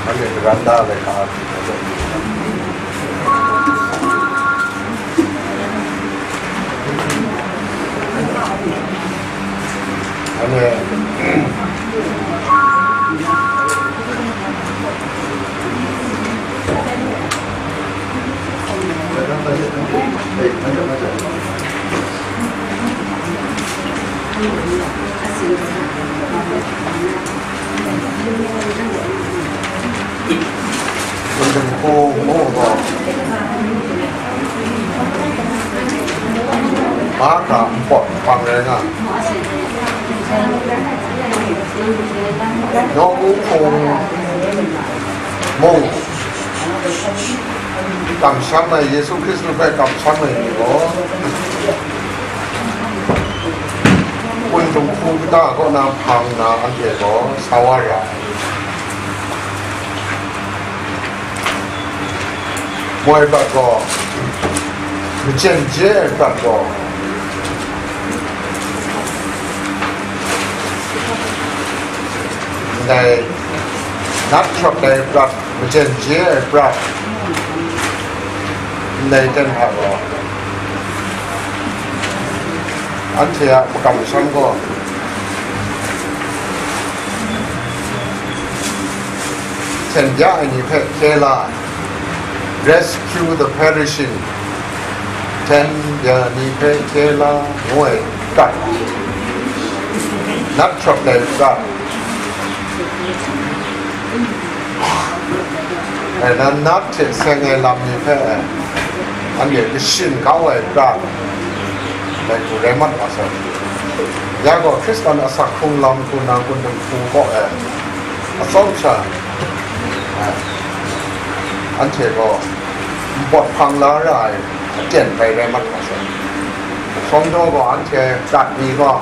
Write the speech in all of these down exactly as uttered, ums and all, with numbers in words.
Anhte karan da ai hka, anhte Hpung hpung hku gaw, mahkra npawt nhpang rai nga. Nawku hpung mung, kamsham ai, Yesu Hkristu hpe kamsham ai ni gaw, Hpung hpung hku kata kaw na hpang nna, anhte gaw sa wa ra ai. Moi prat gaw, machyen je ai prat gaw, ndai nat hkrawt ai prat, machyen je ai prat, ndai ten hta gaw, anhte a makam masham gaw, hten bya ai ni hpe hkye la, rescue the perishing, hten bya ni hpe hkye la, ngu ai prat, nat hkrawt ai prat, e, na nat hte seng ai lam ni hpe, anhte kashyin kau ai prat, dai hku rai mat wa sai. Ya gaw, Hkristan asak hkrung lam hku na, Hpung hpung hku kaw e, atsawm sha, a, anhte gaw npawt hpang la ra ai aten bai rai mat ga sai. Shawng daw gaw, anhte prat ni gaw,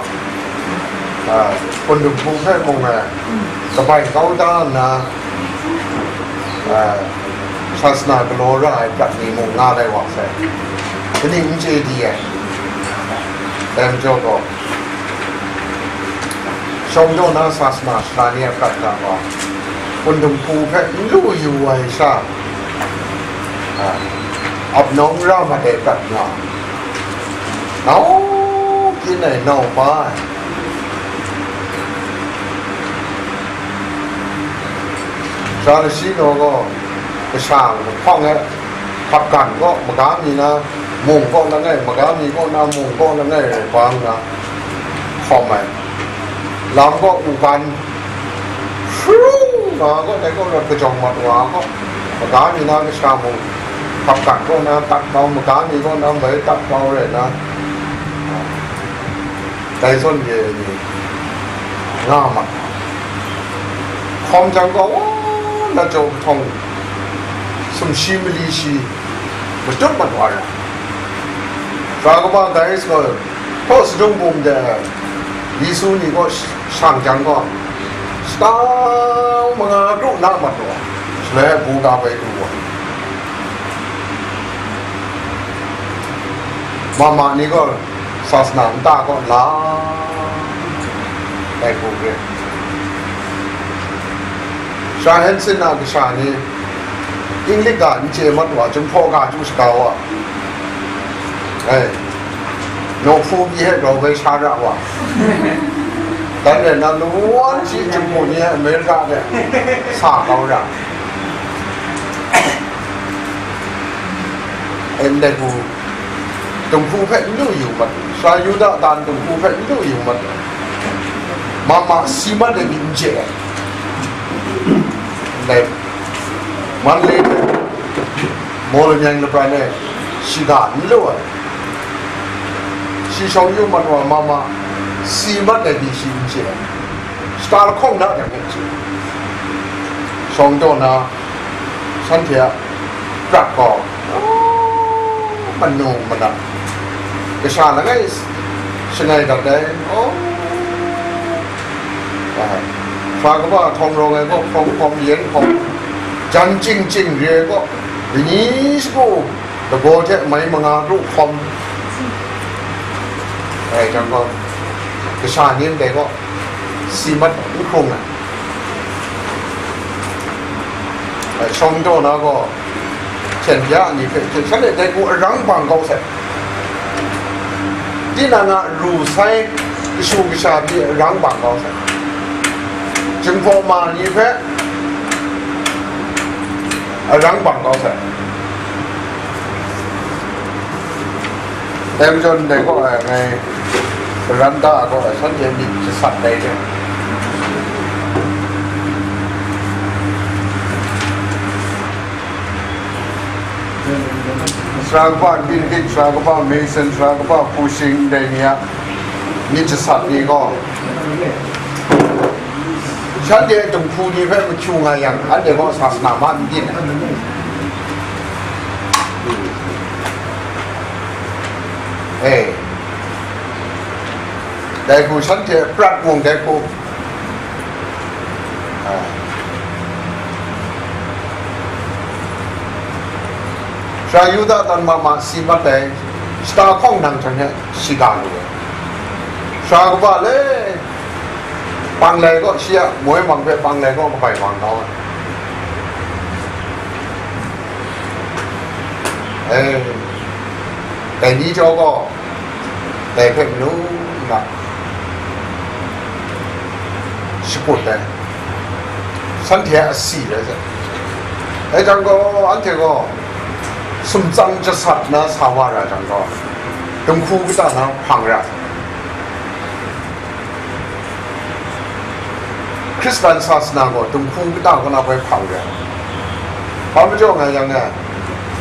a, Hpung hpung hku hpe mung, a, kabai kau da nna, a, sasana galaw ra ai prat ni mung nga lai wa sai. Kaning n chye di ai? Dai majaw gaw, shawng daw na sasana shara ni a prat hta gaw, Hpung hpung hku hpe n lu yu ai sha, a, ap nawng ra mat ai prat nga, nau kyin ai nau pa ai, sara lashi naw gaw, kasha mahkawng e, hkap gan gaw, maga mi na, mung kaw langai, maga mi kaw na, mung kaw langai rai pa nna, hkawm ai. Lam gaw u gan, hpru nga gaw, dai gaw rawt kajawng mat wa gaw, maga mi na kasha mung, hkap gan kaw na, tat mau, maga mi kaw na, bai tat mau rai na, dai zawn re ai ni nga ma. Hkawm jang gaw, wa na jaw kahtawng, sumshi mali shi matut mat wa ra. Sara kaba Gaius gaw, hpaw sadung bum de, Yesu ni kaw sh-, shang jang gaw, shata manga kru na mat wa, shaloi bu ga bai du wa. Mama ni gaw sasana nta kaw la ai hku re. Sara Hensin a kasha ni English ga n chye mat wa, Jinghpaw ga chyu shaga wa, ai, nawhpru pyi hte grau bai sha ra wa, dan rai na, lawan shi Jinghpaw ni America de sa kau ra. Ndai hku, dinghku hpe n lu yu mat, sara Yuda dan dinghku hpe n lu yu mat, mama si mat ai myit n chye ai. Ndai, Mandalay hte Mawlamyang lapran e shiga n lu ai. Shi shawng yu mat wa, mama si mat ai pyi shi n chye ai. Shata lahkawng na jang e chye. Shawng daw na, shanhte a prat gaw, oh, manu mana, kasha langai shangai dat ai, oh, ah, hpra kaba htawng rawng ai gaw, hprawng hpawng yen hpawng, jan ching ching re ai gaw, lani shagu lagaw hte mai manga kru hkawm ai jang gaw, kasha ni ndai gaw, si mat n hkrung ai. Shawng daw na gaw, hten bya ni hpe hte shanhte dai hku arang bang kau sai. Tinang a ru sai kashu kasha pyi arang bang kau sai. Jinghpaw ma ni hpe arang bang kau sai. Dai majaw ndai kaw ai ngai, veranda kaw ai shanhte myit jasat dai hte, Sara kaba Bindit, Sara kaba Mason, Sara kaba Pushing ndai ni a myit jasat ni gaw, shanhte dinghku ni hpe mahkyu nga yang, anhte gaw sasana ma n byin ai. E, dai hku shanhte prat mung dai hku, a, Sara Yuda tan mama si mat ai, shata hkawng nang hte shiga lu ai. Sara kaba le, panglai kaw, shi a moi mang hpe panglai kaw kabai bang kau ai. E, dai ni jaw gaw, dai hpe manu nna shakut ai, shanhte a asi rai sai. Dai jang gaw, anhte gaw sumtsang jasat na sa wa ra jang gaw, dinghku kata na hpang ra. Hkristan sasana gaw dinghku kata kaw na bai hpang re ai. Hpa majaw nga yang e,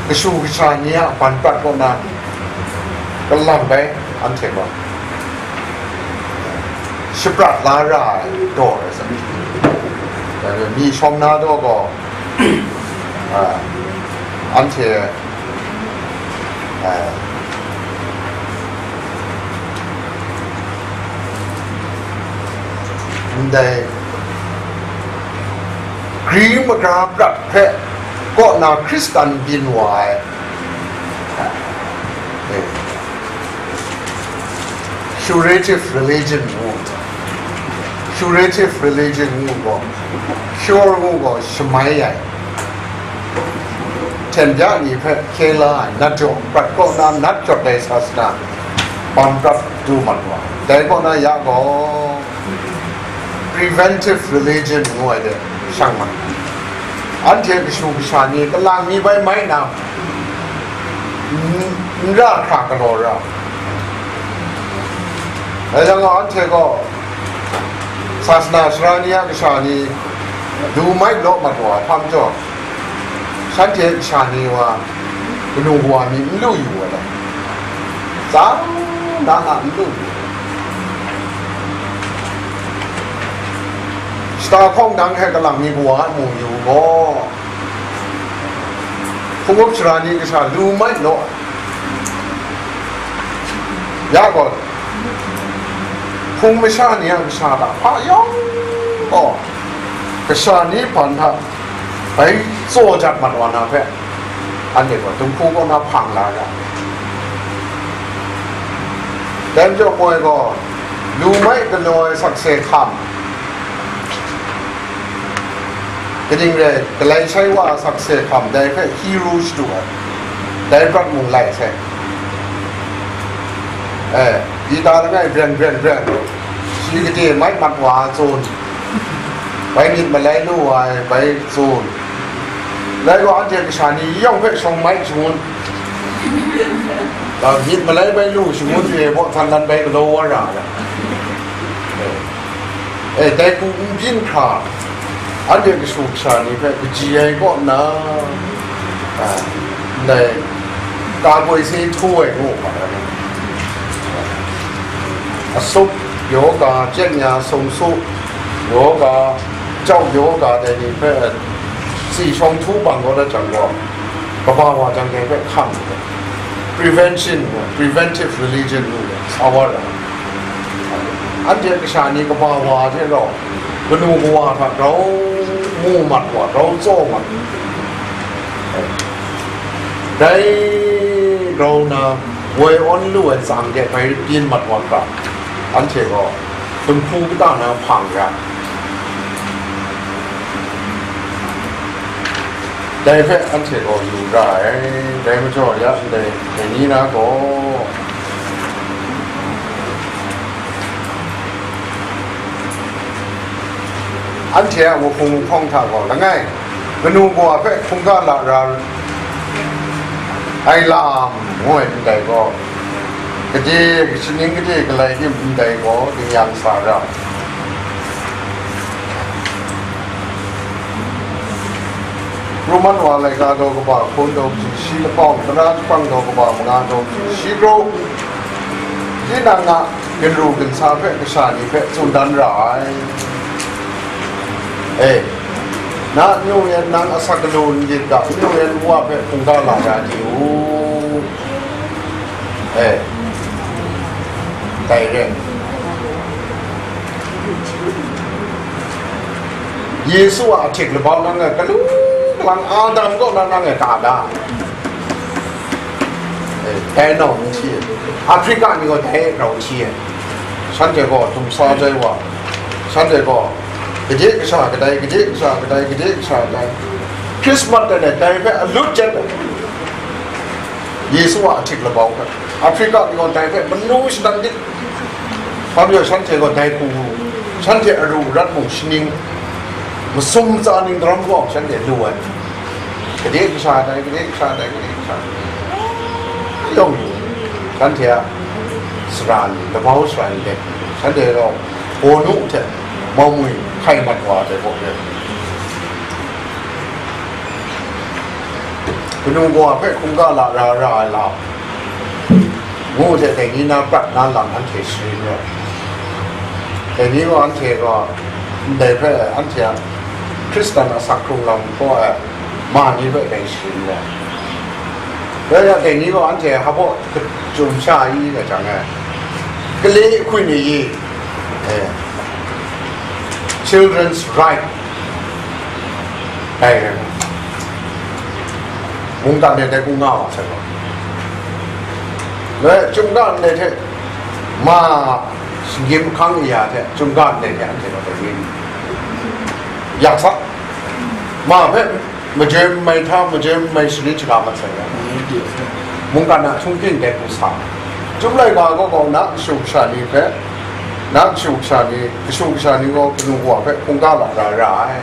kashu kasha ni a ban prat kaw na kalang bai anhte gaw shaprat la ra ai daw rai sa. Mi shawng na daw gaw, a, anhte, a, ndai gri magra prat hpe kaw na Hkristan byin wa ai, e, curative religion ngu, curative religion ngu gaw, cure ngu gaw shamai ai. Hten bya ni hpe hkye la ai, nat jaw prat kaw na nat jawt ai sasana ban prat du mat wa. Dai kaw na ya gaw, preventive religion ngu ai de shang mat. Anhte kashu kasha ni kalang mi bai mai na, n-, n ra hkra galaw ra. Dai yang gaw, anhte gaw sasana sara ni a kasha ni du mai law mat wa ai hpa majaw, shanhte kasha ni wa kanu kawa mi n lu yu ai, tsang na na n lu yu. Shata hkawng dang hte kalang mi kawa a mu yu gaw, hpung up sara ni kasha lu mai law, ya gaw, hpung masha ni a kasha hta hpa yawng gaw, kasha ni ban hta bai tsaw jat mat wa na hpe, anhte gaw dinghku kaw na hpang la ga. Dai majaw moi gaw, lu mai galaw ai sakse hkam, kaning rai, galai shai wa a sakse hkam dai hpe hkyi ru shadu ai, dai prat mung lai sai. E, Pita langai bren bren bren, shi gade mai mat wa ai tsun, bai myit malai lu ai bai tsun, lai gaw anhte kasha ni yawng hpe shawng mai shangun, myit malai bai lu shangun re baw htan lan bai galaw wa ra ai. E, dai hku n byin hkra, anhte kashu kasha ni hpe kaji ai kaw nna, a, ndai ka goi se htu ai ngu hkra ai. Asup, yoga, jenya, sumsu, yoga, jau yoga dai ni hpe si shawng htu bang kau dat jang gaw, kaba wa jang dai hpe hkam, prevention, preventive religion ngu ai, sa wa ra. Anhte kasha ni kaba wa hte rau, kanu kawa hta grau mu mat wa, grau tsaw mat. Dai grau na, woi awn lu ai tsang de bai byin mat wa hkra, anhte gaw dinghku kata na hpang ra. Dai hpe anhte gaw yu ra ai. Dai majaw ya ndai, dai ni na gaw, anhte a wuhpung wuhpawng hta gaw langai, kanu kawa hpe hkungga lara ai lam ngu ai ndai gaw, gade, shaning gade galai rim ndai gaw, dingyan sa ra. Roman wa laika daw kaba hkun daw shi lapawng, tara jahpang daw kaba manga daw shi kru, tinang a ginru ginsa hpe kasha ni hpe tsun dan ra ai. E, na nu yan nang asak galu n lit ga, nu yan wa hpe hkungga la ya di u. E, dai re. Yesu a ahtik labau nang e kalu kalang Adam kaw na nang e ka da. E, dai nau n hti ai. Afrika ni gaw dai rau hti ai. Shanhte gaw htumsa jai wa, shanhte gaw gade kasha kadai, gade kasha kadai, gade kasha kadai. Christmas dai dai hpe alut jet ai. Yesu a ahtik labau hpe, Afrika ni gaw dai hpe manu shadan lit. Hpa majaw shanhte gaw dai hku, shanhte aru arat mung shaning, masum tsa ning daram gaw shanhte lu ai. Gade kasha dai, gade kasha dai, gade kasha dai. Yawng lu, shanhte a sara ni, labau sara ni dai hku, shanhte gaw Bawnu hte Maumwi hkai mat wa ai gaw re. Kanu kawa hpe hkungga lara ra ai lam ngu hte dai ni na prat na lam anhte sharin rawt. Dai ni gaw anhte gaw ndai hpe anhte a Hkristan asak hkrung lam hkaw ai ma ni hpe dai sharin rawt. Dai ya dai ni gaw anhte hpa baw kachyum sha ai nga jang e, gale hkui ni i, e, children's right, dai rai, mungkan de dai hku nga wa sai gaw, le chyum ga ndai hte ma shinggyim hkang ya hte chyum ga ndai hte anhte gaw dai ni yak sa, ma hpe majoi mai hta, majoi mai shani shaga mat sai ga, mungkan a htunghking dai hku sa. Chyum laika gaw gaw na kashu kasha ni hpe, na kashu kasha ni, kashu kasha ni gaw kanu kawa hpe hkungga lara ra ai.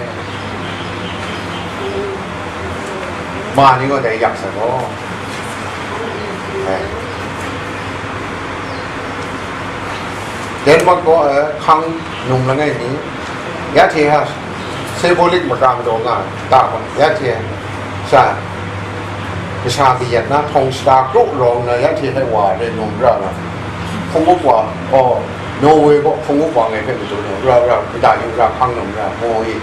Ma ni gaw dai yak sai gaw, Denmark gaw, eh, hkang num langai ni, ya hte ha, symbolic makam daw nga, ta hkawt, ya hte sha, kasha kayat na htawng shata kru rawng na, ya hte hpe wa re num ra nga, hpung up wa, oh, Norway gaw hpung up wa ngai hpe madu num ra, ra, mada yu ra, hkang num ra, mu i,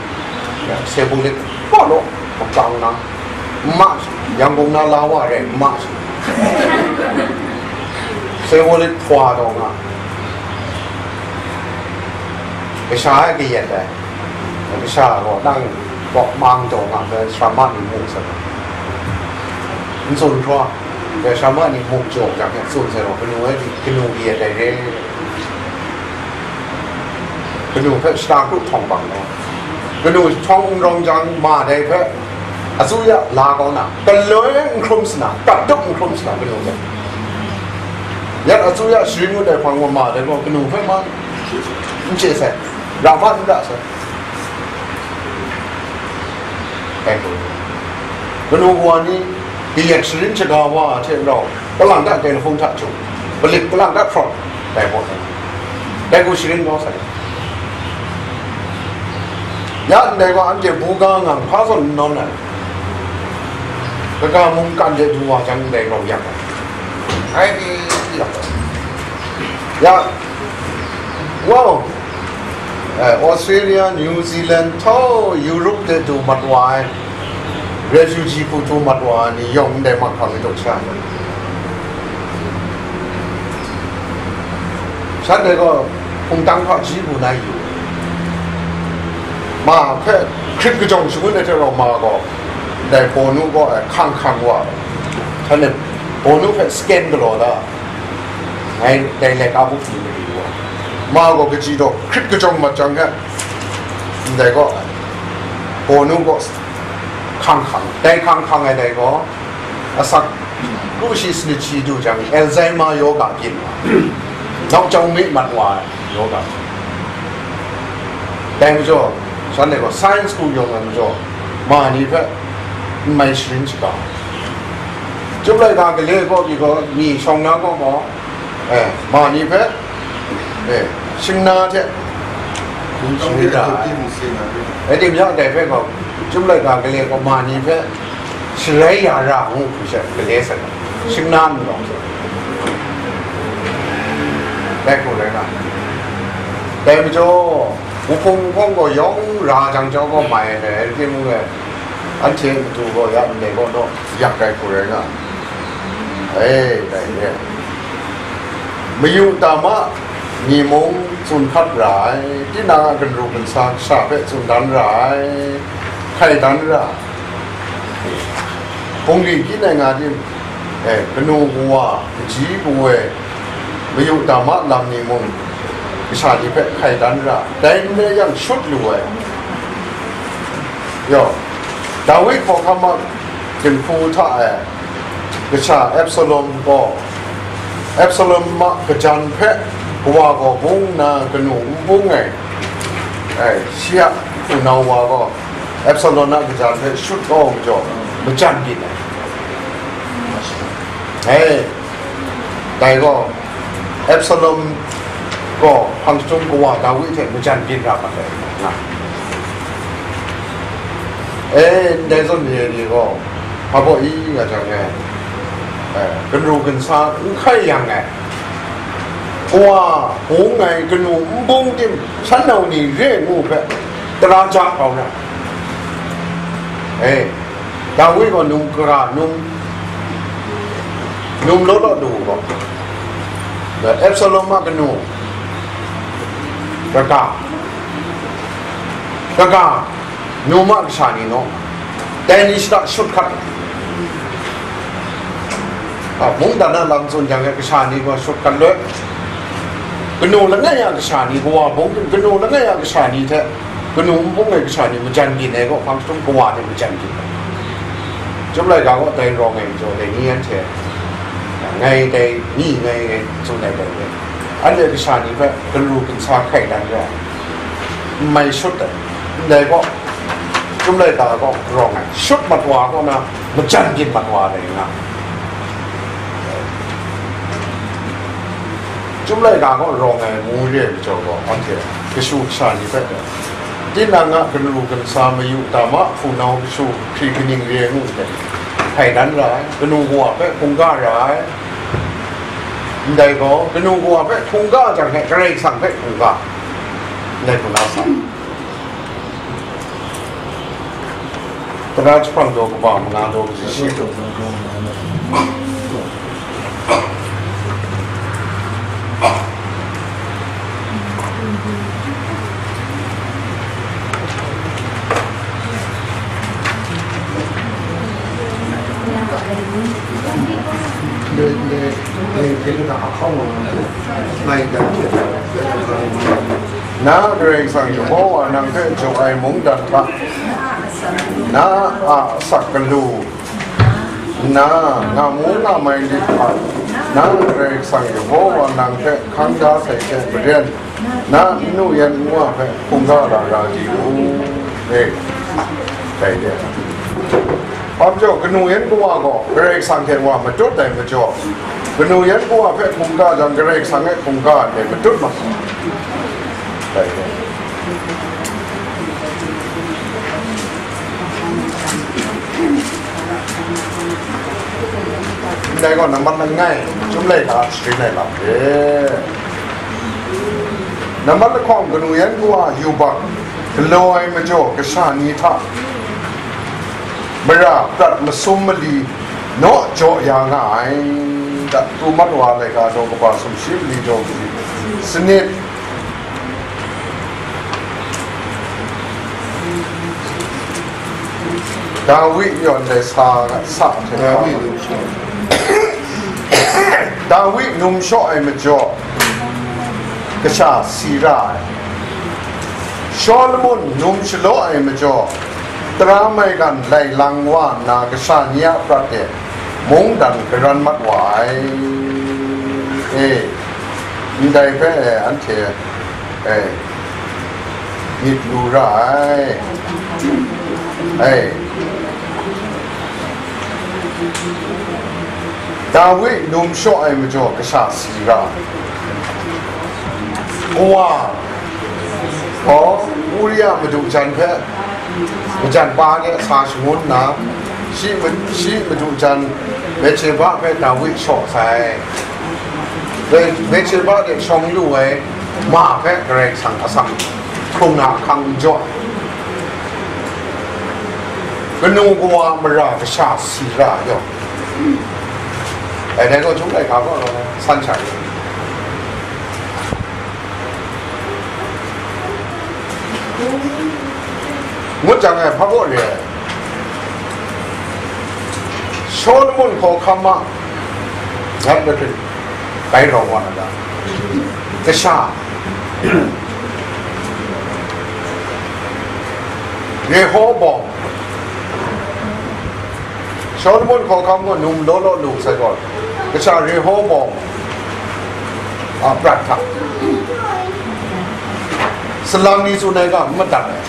ya, symbolic, paw law, makam na, ma, Yangon na la wa re, ma, symbolic hpwa daw nga, kasha ai kayat ai, kasha gaw nang kaw mang taw nga, sara ma ni mung sa, n tsun hkra, sara ma ni mung jaw jang hte tsun sai gaw, kanu ai, kanu kayat ai re, kanu hpe shata kru htawng bang gaw, kanu htawng n rawng jang, ma dai hpe, Asuya la kau na, galoi n hkrum sana, kat dup n hkrum sana, kanu hpe. Yat asuya sharin ngut ai hpang wa ma dai gaw, kanu hpe ma n chye sai, ra ma n ra sai. Dai gaw, kanu kawa ni, kayat sharin shaga wa hte rau, kalang ta dai lahkawng hta htung, palit kalang ta hprawt, dai gaw, dai gaw sharin kau sai. Ya ndai gaw anhte buga ngang hpa zawn n nawn ai. Kaga mungkan de du wa jang ndai rau yak ai. Ai, yak ai. Ya, wow, eh, Australia, New Zealand, htau Europe de du mat wa ai. Refugee hku htu mat wa ai ni yawng ndai mahkang ni daw sha ai. Shanhte gaw hpungtang hpaji lu na yu, ma hpe hkrit kajawng shangun ai hte rau ma gaw, ndai Bawnu gaw, eh, hkang hkang wa, shanhte Bawnu hpe scan galaw da, ngai dai laika buk ni mari wa, ma gaw kaji daw hkrit kajawng mat jang hte, ndai gaw, eh, Bawnu gaw, Hkang hkang, dai hkang hkang ai dai gaw, asak kru shi sanit shi du jang, Alzheimer yoga byin wa, nawk chyawm mi mat wa ai yoga. Dai majaw, shanhte gaw science hku yawng ai majaw, ma ni hpe n mai sharin shaga. Chyum laika gale gaw, pyi gaw, mi shawng na gaw gaw, eh, ma ni hpe, eh, shingna hte, shingna. Eh, tim yang dai hpe gaw, chyum laika gale gaw, ma ni hpe, sharai ya ra ngu hku she gale sai, shingna nlawng she. Dai hku rai nga. Dai majaw, wuhpung wuhpawng gaw yawng ra jang jau gaw mai ai, rai timung e, anhte matu gaw ya ndai gaw naw yak ai hku rai nga. Ai, dai re. Mayu tama ni mung tsun hkat ra ai, tinang a ginru ginsa kasha hpe tsun dan ra ai, hkai dan ra ai. Hpungli kyin ai nga tim, eh, kanu kawa, kaji kawoi, mayu tama lam ni mung, kasha ni hpe hkai dan ra, dai n rai yang shut lu ai. Yaw, Dawi hkawhkam a dinghku hta e, kasha Absalom gaw, Absalom a kajan hpe kawa gaw bung nna kanu n bung ai, ai, shi a hpunau wa gaw, Absalom a kajan hpe shut kau majaw, majan byin ai. Hei, dai gaw, Absalom gaw hpang jahtum kawa Dawi hte majan byin ra mat ai, nga. E, ndai zawn re ni gaw, hpa baw i nga jang e, e, ginru ginsa n hkai yang e, kawa bung ai kanu n bung tim, shan nau ni re ngu hpe, tara ja kau na. E, Dawi gaw num kara, num, num law law lu gaw, Absalom a kanu, kaga, kaga, num a kasha ni naw, dai ni shada shut hkat. A, mungdan a lam tsun jang e kasha ni gaw shut hkat loi. Kanu langai a kasha ni, kawa bung, kanu langai a kasha ni hte, kanu n bung ai kasha ni majan byin ai gaw, hpang jahtum kawa hte majan byin ai. Chyum laika gaw dai rawng ai majaw, dai ni anhte ngai dai ni ngai ngai tsun ai dai ni, anhte kasha ni hpe galu ginsa hkai dan ra ai, n mai shut ai, ndai gaw, Chyum laika gaw rawng ai, shut mat wa gaw na, majan byin mat wa dai nga. Chyum laika gaw rawng ai mu re ai majaw gaw, anhte kashu kasha ni hpe, tinang a galu ginsa mayu tama hpunau kashu hkri kaning re ngu hte, hkai dan ra ai, kanu kawa hpe hkungga ra ai. Ndai gaw, kanu kawa hpe hkungga jang hte, Karai Kasang hpe hkungga, ndai hku na sa. Tara jahpang daw kaba manga daw kaji shi. Na Karai Kasang Yehowa nang hpe jaw ai mungdan hta, na a asak galu nna, nga mu nga mai lit hta, na Karai Kasang Yehowa nang hpe hkang da sai hte maren, na nnu yan nwa hpe hkungga lara di u, e, dai de. Hpa majaw, kanu yan kawa gaw Karai Kasang hte wa matut ai majaw, kanu yan kawa hpe hkungga jang, Karai Kasang e hkungga ai matut ma, dai de. Ndai gaw nambat langai, Chyum laika sharin ai lam re. Nambat lahkawng, kanu yan kawa yubak galaw ai majaw kasha ni hta mara prat masum mali naw jaw ya nga ai. Datu mat wa laika daw kaba sumshi mali jaw mali sanit. Dawi yawn dai sa, sa hte Dawi, Dawi num shaw ai majaw, kasha si ra ai. Shawlumon num shalaw ai majaw, Tara maigan lai lang wa nna, kasha ni a prat e mungdan garan mat wa ai. E, ndai hpe anhte, e, myit lu ra ai. E, Dawi num shaw ai majaw kasha si ra. Kawa gaw Uria madu jan hpe majan pa de sa shangun nna, shi ma-, shi madu jan Bethsheba hpe Dawi shaw sai. Be-, Bethsheba de shawng lu ai ma hpe Karai Kasang atsam hkrung na ahkang n jaw ai. Kanu kawa mara kasha si ra ai yawng. Ai, dai gaw, chyum laika gaw, san sha ai. Ngut jang ai, hpa baw re ai. Solomon hkawhkam a, ngat mahkrit, bai rawng wa na ga. Kasha. Rehobawm. Solomon hkawhkam gaw num law law lu sai gaw, kasha Rehobawm a prat hta, salang ni tsun ai ga n madat ai,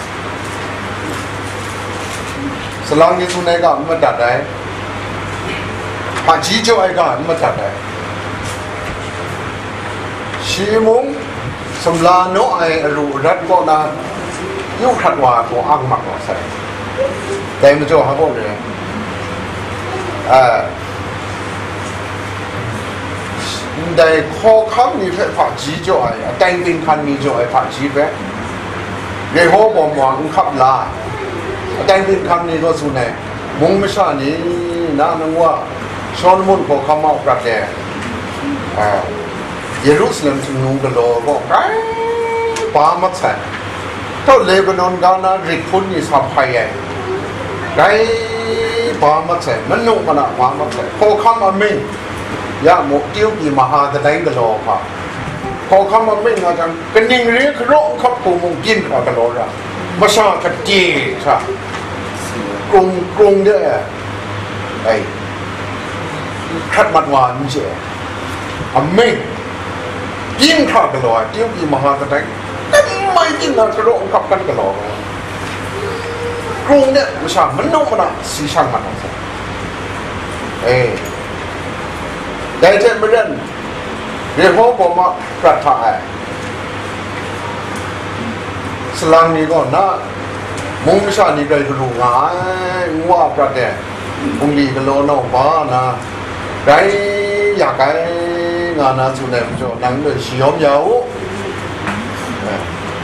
salang ni tsun ai ga n madat ai, hpaji jaw ai ga n madat ai. Shi mung sumla naw ai aru arat kaw na yu hkrat wa ai hku ang mak wa sai. Dai majaw hpa baw re ai. A, ndai hkawhkam ni hpe hpaji jaw ai, atai byin hkan mi jaw ai hpaji hpe Rehobawm wa n hkap la ai. Atai byin hkan mi gaw tsun ai, mung masha ni, na nang wa Solomon hkawhkam a prat e, a, Yerusalem htingnu galaw gaw grai ba mat sai. Tau Lebanon ga na rit hpun ni sa hpai ai, grai ba mat sai, manu mana ba mat sai. Hkawhkam amying ya mu, Tyu pyi maha kadai galaw hpa, hkawhkam amying nga jang, kaning re hkaraw n hkap hku mung byin hkra galaw ra, masha kade hta, krung krung de ai, hkrat mat wa n chye ai. Amying, byin hkra galaw ai, Tyu pyi maha kadai, kammai byin na hkaraw n hkap kan galaw ai. Krung de masha manu mana si shang mat ai. E, dai hte maren, Rehobawm a prat hta e, salang ni gaw, na mung masha ni grai galu nga ai, ngu a prat e, bungli galaw nau ba na, grai yak ai, nga na tsun ai majaw, nang gaw shayawm ya u.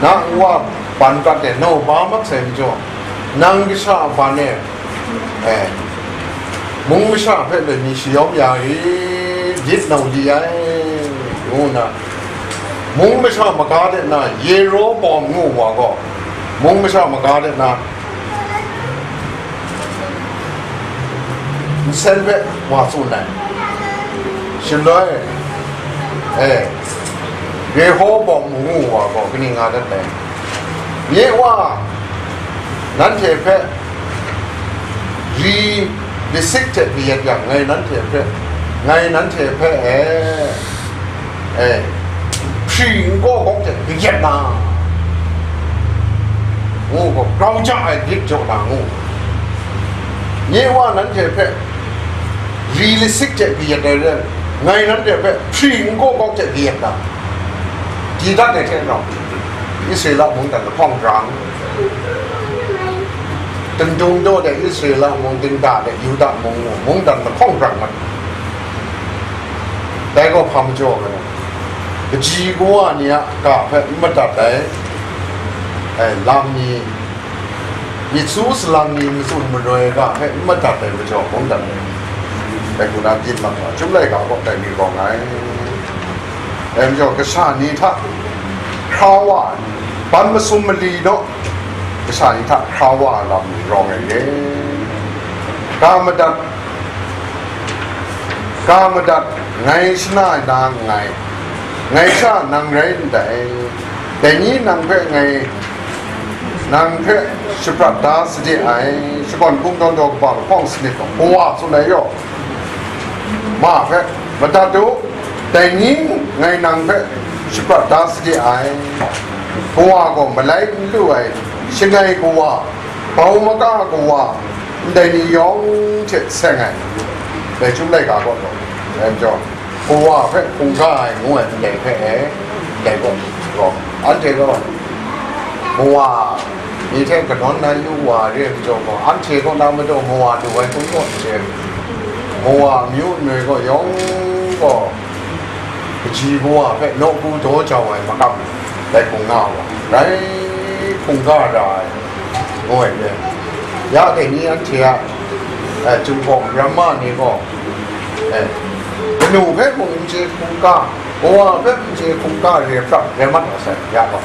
Na ngu a ban prat e nau ba mat sai majaw, nang kasha a ban e, e, mung masha hpe loi mi shayawm ya i, gyit nau li ai, ngu nna, mung masha maga de na Yerobawm ngu wa gaw, mung masha maga de na nsen hpe wa tsun ai. Shaloi, e, Rehobawm ngu wa gaw kaning nga dat ai? Nye wa, nanhte hpe ri lasik hte kayat yang, ngai nanhte hpe, ngai nanhte hpe, e, e, hpri n kaw kawng hte kayat na, ngu gaw, grau ja ai lit jaw na ngu. Nye wa nanhte hpe ri lasik hte kayat ai rai, ngai nanhte hpe hpri n kaw kawng hte kayat na, di dat ai hte rau, Israela mungdan lahkawng brang, Tandung daw de Israela mung, Dinda de Yuda mung, mungdan lahkawng brang mat. Dai gaw hpa majaw ai? Kaji kawa ni a ga hpe n madat ai, ai, lam ni, myit su salang ni matsun maroi ga hpe n madat ai majaw, mungdan ai. Dai hku na byin mat wa, Chyum laika gaw dai ni rawng ai. Dai majaw, kasha ni hta hkra wa ai, ban masum mali naw, kasha ni hta hkra wa ai lam ni rawng ai re. Ga madat, ga madat, ngai shana ai na nngai, ngai sha nang rai ndai, dai ni nang hpe ngai Nang hpe shaprat da sade ai, shakawn kungdawn daw kaba lahkawng sanit gaw, kawa tsun ai yaw, ma hpe, madat u, dai ni ngai nang hpe shaprat da sade ai, kawa gaw malai n lu ai, shangai kawa, bau maka kawa, ndai ni yawng hte seng ai, dai chyum laika kaw taw, dai majaw, kawa hpe hkungga ai ngu ai ndai hpe e, ndai kaw gaw, anhte gaw, kawa ni hte kanawn na yu wa re ai majaw gaw, anhte kaw na majaw mawa lu ai hkun kaw n chye, mawa amyu nme gaw yawng gaw, kaji kawa hpe nawku daw jau ai makam, dai hkungga wa, rai hkungga ra ai, ngu ai re. Ya dai ni anhte a, eh, Jinghpaw ramma ni gaw, eh, kanu hpe mung n chye hkungga, kawa hpe n chye hkungga re pra, re mat wa sai, ya gaw.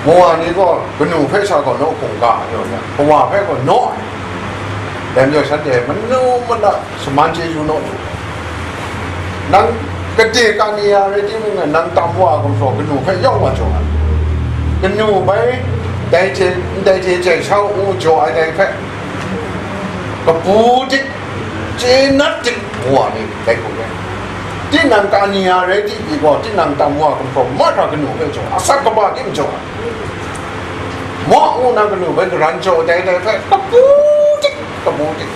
Mawa ni gaw kanu hpe sha gaw naw hkungga, yaw ya, kawa hpe gaw naw ai. Dai majaw shanhte manu mana shaman chyeju naw lu. Nang kade kani ya rai timung, nang tam wa gumhpraw kanu hpe yawng wa jaw ai. Kanu bai, dai hte, ndai hte jai sha u jaw ai dai hpe, kabu dik, chye nat dik, ngu wa ni dai hku re. Tinang kani ya rai di pyi gaw, tinang tam wa gumhpraw mahkra kanu hpe jaw, asak kaba tim jaw ai. Maw ngu na kanu bai karan jaw dai dai hpe, kabu dik, kabu dik.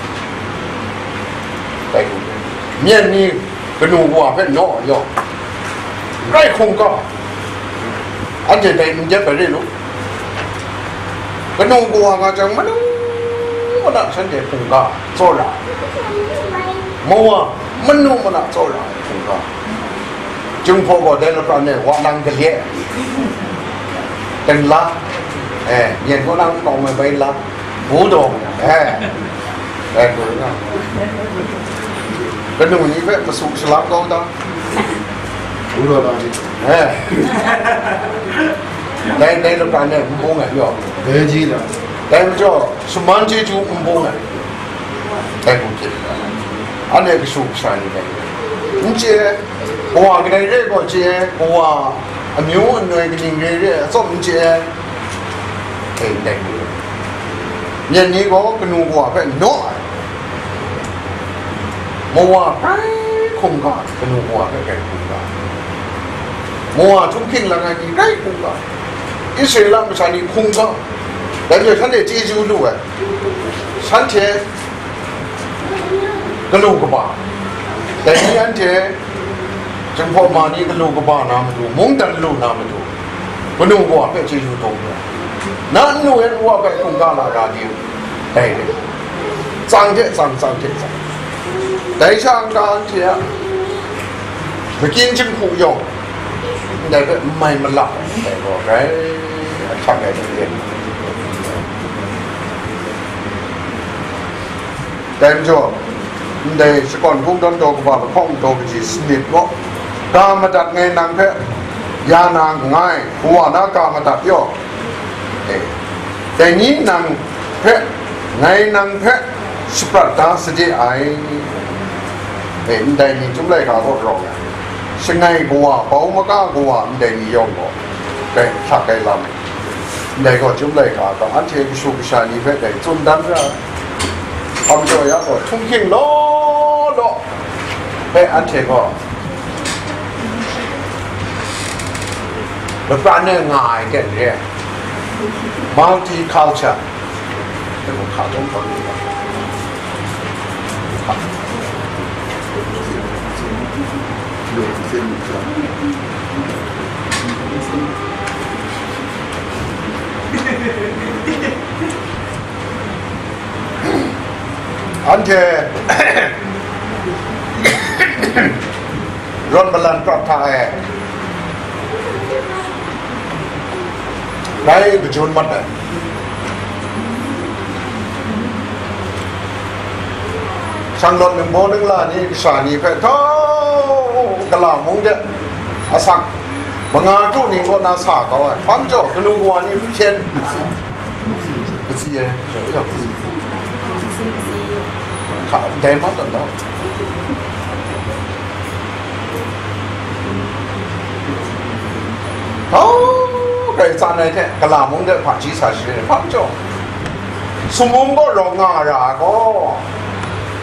Dai hku re. Myen ni kanu wa hpe naw yaw, rai hkungga, anhte dai n dep ai re lu. Kanu kawa nga jang, manu mana shanhte hkungga tsawra ai, mawa manu mana tsawra ai hkungga. Jinghpaw gaw dai lapran e wa lang galye, ten la, eh, myen kaw lang kau mai bai la, bu daw, eh, eh, kanu ni hpe masu shalang kau da. Wundaw la ni. Eh. Dai, dai lapran e n bung ai, yaw. Dai ji la. Dai majaw, shaman chyeju n bung ai. Dai hku hpyi. Anhte kashu kasha ni dai. N chye, kawa kadai re gaw chye, kawa amyu anoi kaning re re, atsawm n chye. E, ndai hku. Myen ni gaw kanu kawa hpe naw ai. Mawa grai hkungga, kanu kawa hpe grai hkungga. Mawa htunghking lang ai ni grai hkungga. Israela masha ni hkungga. Dai majaw shanhte chyeju lu ai. Shanhte galu kaba. Dai ni anhte Jinghpaw ma ni galu kaba na matu, mungdan lu na matu, kanu kawa hpe chyeju taw lu ai. Na nnu yan nwa hpe hkungga na ra di u. Dai re. Tsang hte tsang, tsang hte tsang. Dai sha n-ga anhte a makyin jinghku yawng, ndai hpe n mai malap ai, ndai gaw grai ahkyak ai hte. Dai majaw, ndai shakawn kungdawn daw kaba lahkawng daw kaji sanit gaw, ga madat ngai nang hpe ya na nngai, kawa na ga madat yaw. E, dai ni nang hpe, ngai nang hpe shaprat da sade ai. E, ndai ni Chyum Laika kaw rawng ai, shangai kawa, bau maka kawa, ndai ni yawng gaw, dai hta kai lam. Ndai gaw Chyum Laika gaw anhte kashu kasha ni hpe dai tsun dan ra ai. Hpa majaw ya gaw, htunghking law law hpe anhte gaw lapran e nga ai ten re ai. Multiculture. Anhte rawt malan prat hta e, rai kajun mat ai. Shanglawt ningbaw ningla ni kasha ni hpe htau gala mung de asak manga kru ning kaw na sa kau ai. Hpa majaw, kanu kawa ni hpyen. Kasi e, kasi. Hka, dai ma tawn tau. Hau, Karai tsan ai hte, kala mung de hpaji sa sharin ai hpa majaw, sumnum gaw rawng nga ra ai gaw,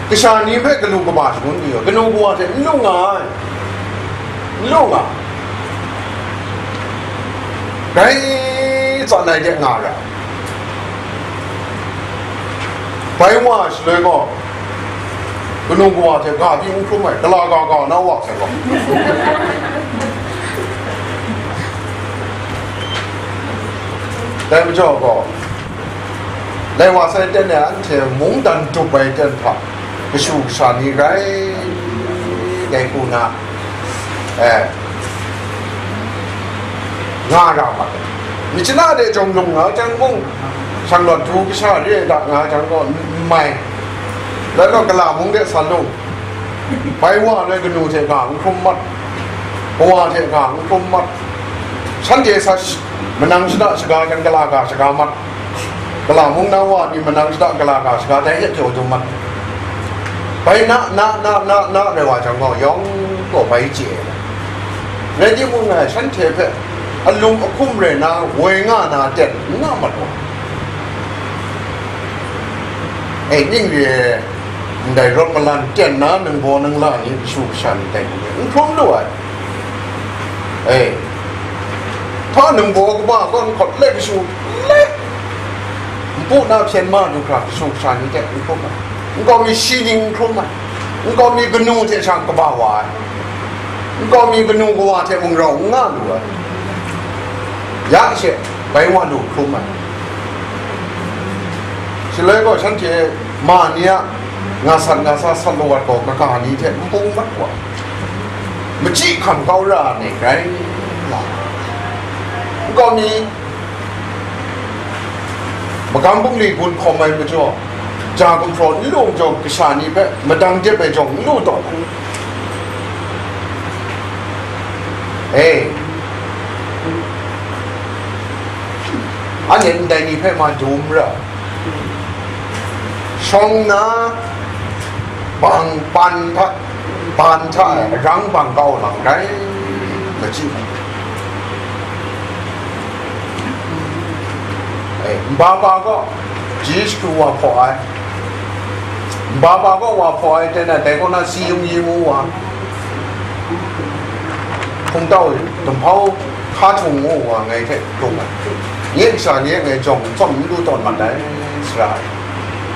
kasha ni hpe kanu kaba shangun mayu, kanu kawa hte n lu nga ai, n lu nga, grai tsan ai de nga ra ai. Bai wa shaloi gaw, kanu kawa hte ga pyi n hkrum ai, gala ga ga na wa sai gaw. Dai majaw gaw, lai wa sai ten e anhte mungdan dup ai ten hta, kashu kasha ni rai dai hku na, eh, nga ra ma ai. Myit chana de jawng lung nga jang mung, shang lawt du kasha re ai da nga jang gaw n mai. Lai gaw, kala mung de sa lung, bai wa ai kanu hte ga n hkrum mat, kawa hte ga n hkrum mat, shanhte sa sh-, manang shada shaga jang gala ga shaga mat, kala mung na wa ni manang shada gala ga shaga dai hte pyaw dum mat. Bai na, na, na, na, na rai wa jang gaw, yawng gaw bai chye ai. Rai timung, ngai shanhte hpe alum ahkum rai na woi nga na ten n nga mat gaw, e, ning re ai, ndai rawt malan ten na ningbaw ningla ni kashu kasha ni dai n hkrum lu ai. E, hpa ningbaw kaba kaw n hkawt let kashu let, npu na hpyen ma du hkra kashu kasha ni hte n hkrum ai. Nkau mi shi ning n hkrum ai. Nkau mi kanu hte sha kaba wa ai. Nkau mi kanu kawa hte mung rau n nga lu ai. Ya she, bai wa lu hkrum ai. Shaloi gaw, shanhte ma ni a nga sat nga sa sat lawat gaw, kaga ni hte n pung mat wa, machyi hkam kau ra ai ni rai nga, nkau mi magam bungli gun hkawm ai majaw, ja gumhpraw n lu jawng, kasha ni hpe madang dep ai jawng n lu taw ai. E, anhte ndai ni hpe ma dum ra, shawng na bang pan hta, ban hta e arang bang kau lang rai, machyi ai. E, nba ba gaw ji shakru wa hpaw ai, nba ba gaw wa hpaw ai, ten ai, dai kaw na si yung yi ngu wa, hpungtau, dumhpau, hka htung ngu wa ngai hte hkrum ai. Nye kasha ni e ngai jawng tsawm n lu tawn mat ai, sara ai.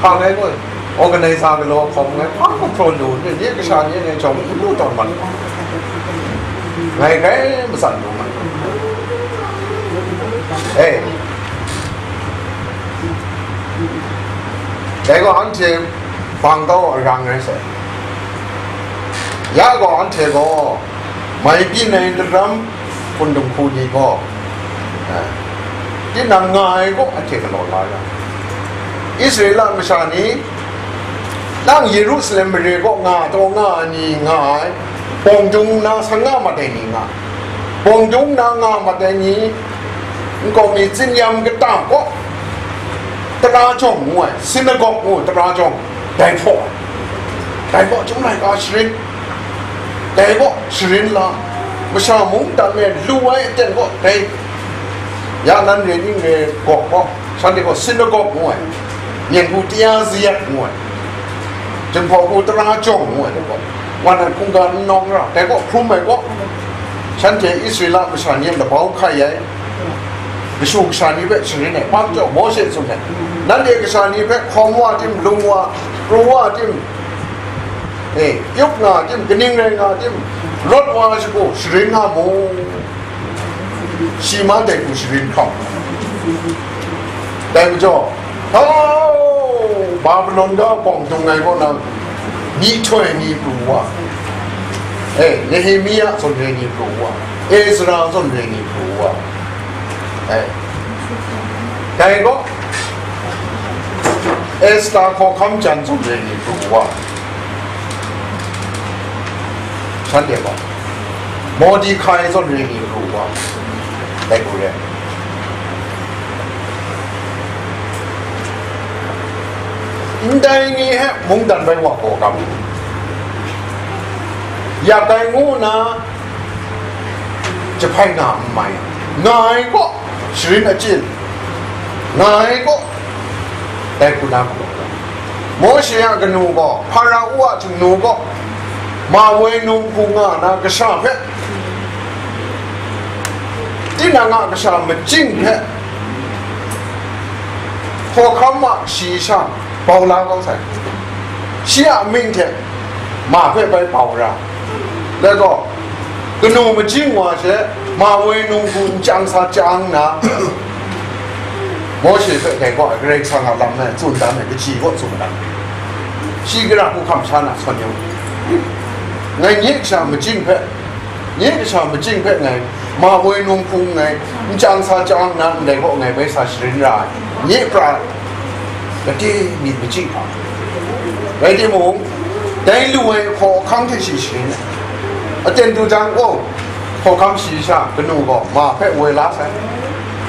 Hpa ngai gaw, organizer galaw hkawm ngai hpa gumhpraw lu nni, nye kasha ni e ngai jawng n lu tawn mat ai. Ngai grai matsan lu mat ai. E, dai gaw anhte bang kau arang rai sai. Ya gaw, anhte gaw mai byin ai daram hpun dinghku ni gaw, eh, tinang nga ai gaw anhte galaw la ra. Israela masha ni, nang Yerusalem mare kaw nga taw nga ai ni nga ai, bawng dung nna san nga mat ai ni nga ai, bawng dung nna nga mat ai ni, nkau mi tsin-yam kata kaw, tara jawng ngu ai, sinagog ngu ai tara jawng, dai hpaw ai. Dai kaw chyum laika sharin, dai kaw sharin la, masha mungdan e lu ai aten kaw dai, ya nan re ning re gaw kaw, shanhte gaw sinagog ngu ai, myen hku taya zayat ngu ai, jinghpaw hku tara jawng ngu ai dai kaw, wan ai hkungga n nawng ra, dai kaw hkrum ai kaw, shanhte Israela masha ni a labau hkai ai, kashu kasha ni hpe sharin ai, hpa majaw Mawshe tsun ai, nanhte kasha ni hpe hkawm wa tim, lung wa, pru wa tim, e, yup nga tim, kaning rai nga tim, rawt wa ai shagu sharin nga mu, shi ma dai hku sharin hkau. Dai majaw, hau, Babilon ga bawng dung ai kaw na, myihtoi ni pru wa, e, Nehemia zawn re ni pru wa, Ezra zawn re ni pru wa, e, dai gaw Esta hkawhkam jan zawn re ni pru wa, shanhte gaw Mordekai zawn re ni pru wa, dai hku re. Ndai ni hpe mungdan bai wa gaw kam, yak ai ngu nna jahpai nga n mai, nga ai kaw, sharin achyin nga ai gaw, dai hku na hku. Mawshe a kanu gaw, Hparao a htingnu gaw, ma woi num hku nga na kasha hpe, tinang a kasha majing hpe, hkawhkam a shayi sha bau la kau sai. Shi a mying hte ma hpe bai bau ra. Let gaw, kanu majing wa she, ma woi num hku n chyang sa chyang nna, Mawshe hpe dai gaw Karai Kasang a lam e tsun dan ai, kaji kaw tsun dan ai. Shi gara hku hkam sha na sawn yu. Ngai nye kasha majing hpe, nye kasha majing hpe ngai, ma woi num hku ngai, n chyang sa chyang nna ndai gaw ngai bai sa sharin ra ai. Nye pra gade myit machyi hpa. Rai timung, dai lu ai hkaw ahkang hte shi sharin ai. Aten du jang, oh, hkawhkam shayi sha kanu gaw ma hpe woi la sai,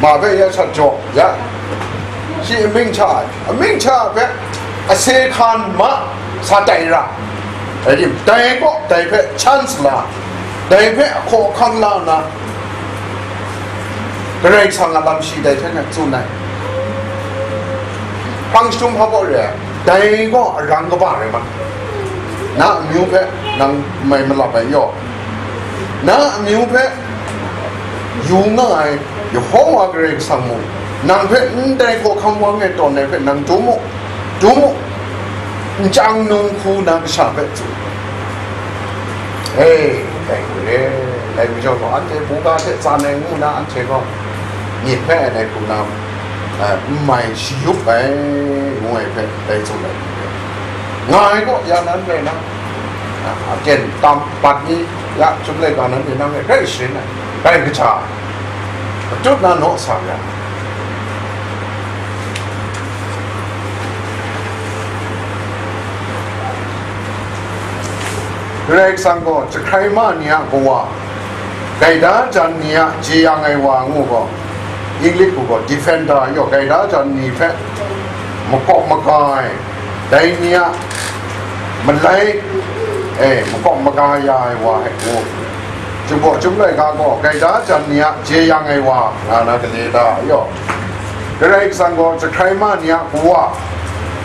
ma hpe ya shat jaw ya, shi amying hta ai, amying hta ai hpe ase hkan ma sa tai ra. Rai tim, dai gaw dai hpe chance la, dai hpe ahkaw ahkang la nna, Karai Kasang a lam shi dai hte nan tsun ai. Hpang jahtum hpa baw re ai, dai gaw arang kaba rai ma, na amyu hpe nang mai malap ai yaw, na amyu hpe yu nga ai Yehova Karai Kasang mung, nang hpe ndai hkawhkam wang e tawn ai hpe nang dum u, dum u, n chyang num hku na kasha hpe tsun. E, dai hku re, dai majaw gaw, anhte buga hte tsan ai ngu na, anhte gaw myit hpe dai hku na, eh, n mai shayup ai, ngu ai hpe dai tsun ai hku re. Nga ai gaw, ya nan rai na, ah, aten tam bat ni, ya, chyum laika nan rai nang rai, rai sharin ai, rai kaja ai, matut na naw sa ya. Karai Kasang gaw jahkrai ma ni a Kawa, gaida jan ni a jeyang ai wa ngu gaw, English hku gaw defender yaw, gaida jan ni hpe makawp maga ai, dai ni a malai, e, makawp maga ya ai wa hpe ngu. Chyum gaw, chyum laika gaw gaida jan ni a jeyang ai wa nga na gale ta yaw? Karai Kasang gaw jahkrai ma ni a Kawa,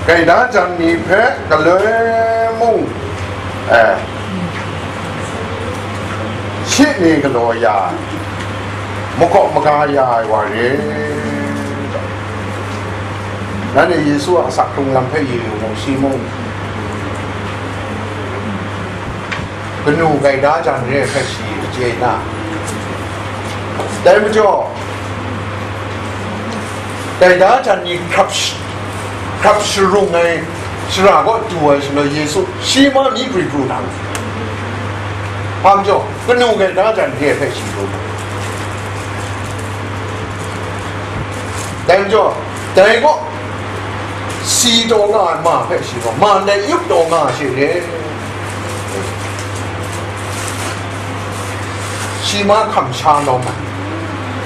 gaida jan ni hpe galoi mung, eh, shi ni galaw ya ai, makawp maga ya ai wa re. Nanhte Yesu a asak hkrung lam hpe yu yu mu, shi mung kanu gaida jan re ai hpe shi chye na, dai majaw, gaida jan ni hkrap sh-, hkrap sharung ai shara kaw du ai shaloi, Yesu shi ma mi pru pru na, hpa majaw, kanu gaida jan re ai hpe shi pru na, dai majaw, dai kaw si taw nga ai ma hpe shi gaw, ma ndai yup taw nga ai she re. Shi ma hkam sha lawm ai,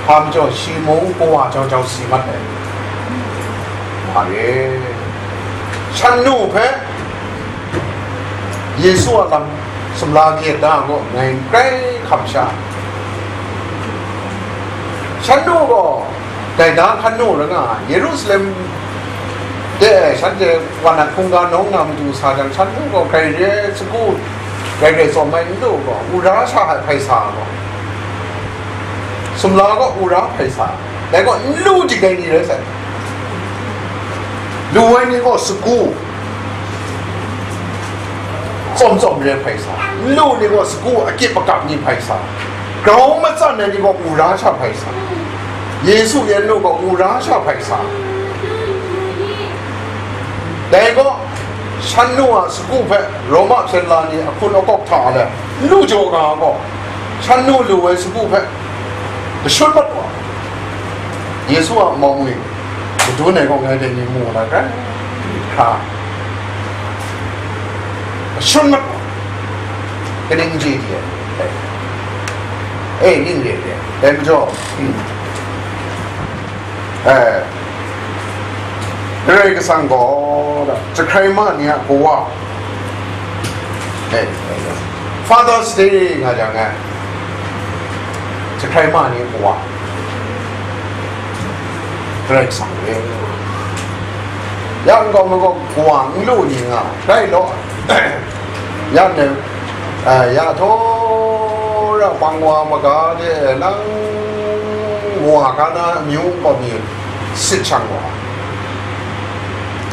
hpa majaw, shi mung Kawa jau jau si mat ai, ma re. Shan nu hpe Yesu a lam sumla kayat da gaw, ngai n grai hkam sha. Shan nu gaw gaida hkan nu rai nga ai, Yerusalem de shanhte wa na hkungga nawng na matu sa jang, shan nu gaw grai re ai sagu, grai grai tsawm ai n lu gaw, wura sha hpe hpai sa ai gaw, sumla gaw wura hpai sa ai, dai gaw n lu dik ai ni rai sai. Lu ai ni gaw sagu tsawm tsawm re hpai sa, n lu ni gaw sagu akyip akap ni hpai sa, grau matsan ai ni gaw wura sha hpai sa, Yesu yan nu gaw wura sha hpai sa. Dai gaw, shan nu a sagu hpe Roma hpyen la ni ahkun akawk hta le n lu jaw nga gaw, shan nu lu ai sagu hpe kashut mat wa, Yesu a mawng e madun ai gaw ngai dai ni mu na hkra, hkra, kashut mat wa, kaning chye di ai? E, ning re re, dai majaw, eh, Karai Kasang gaw, jahkrai ma ni a Kawa, eh, Father's Day nga jang, eh, jahkrai ma ni a Kawa, Karai Kasang re. Ya nkau makau kawa n lu ni nga, rai law. Ya ne, eh, ya htaw ra pang wa maga de nang wa ka na amyu nkau mi sit shang wa.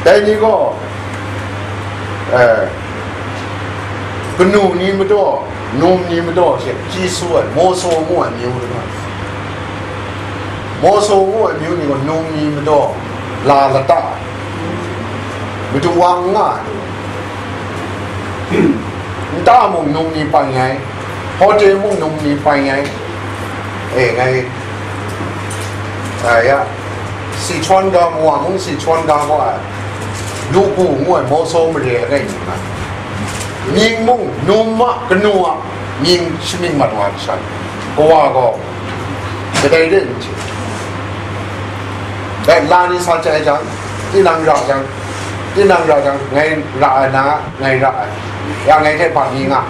Dai ni gaw, eh, kanu ni madaw, num ni madaw she chyi su ai, Mawsaw ngu ai amyu ni nga. Mawsaw ngu ai amyu ni gaw num ni madaw la lata ai. Madu wa n nga ai. Nta mung num ni pai ai, hote mung num ni pai ai. E ngai, a ya, Sichuan ga mung, Sichuan ga gaw ai, Lugu ngu ai Mawsaw mare langai mi nga. Mying mung num a, kanu a mying shamying mat wa ai masha ni, kawa gaw kadai de n chye. Dai la ni sa chye ai jang, tinang ra jang, tinang ra jang, ngai ra ai na, ngai ra ai. Ya ngai hte bang ni nga.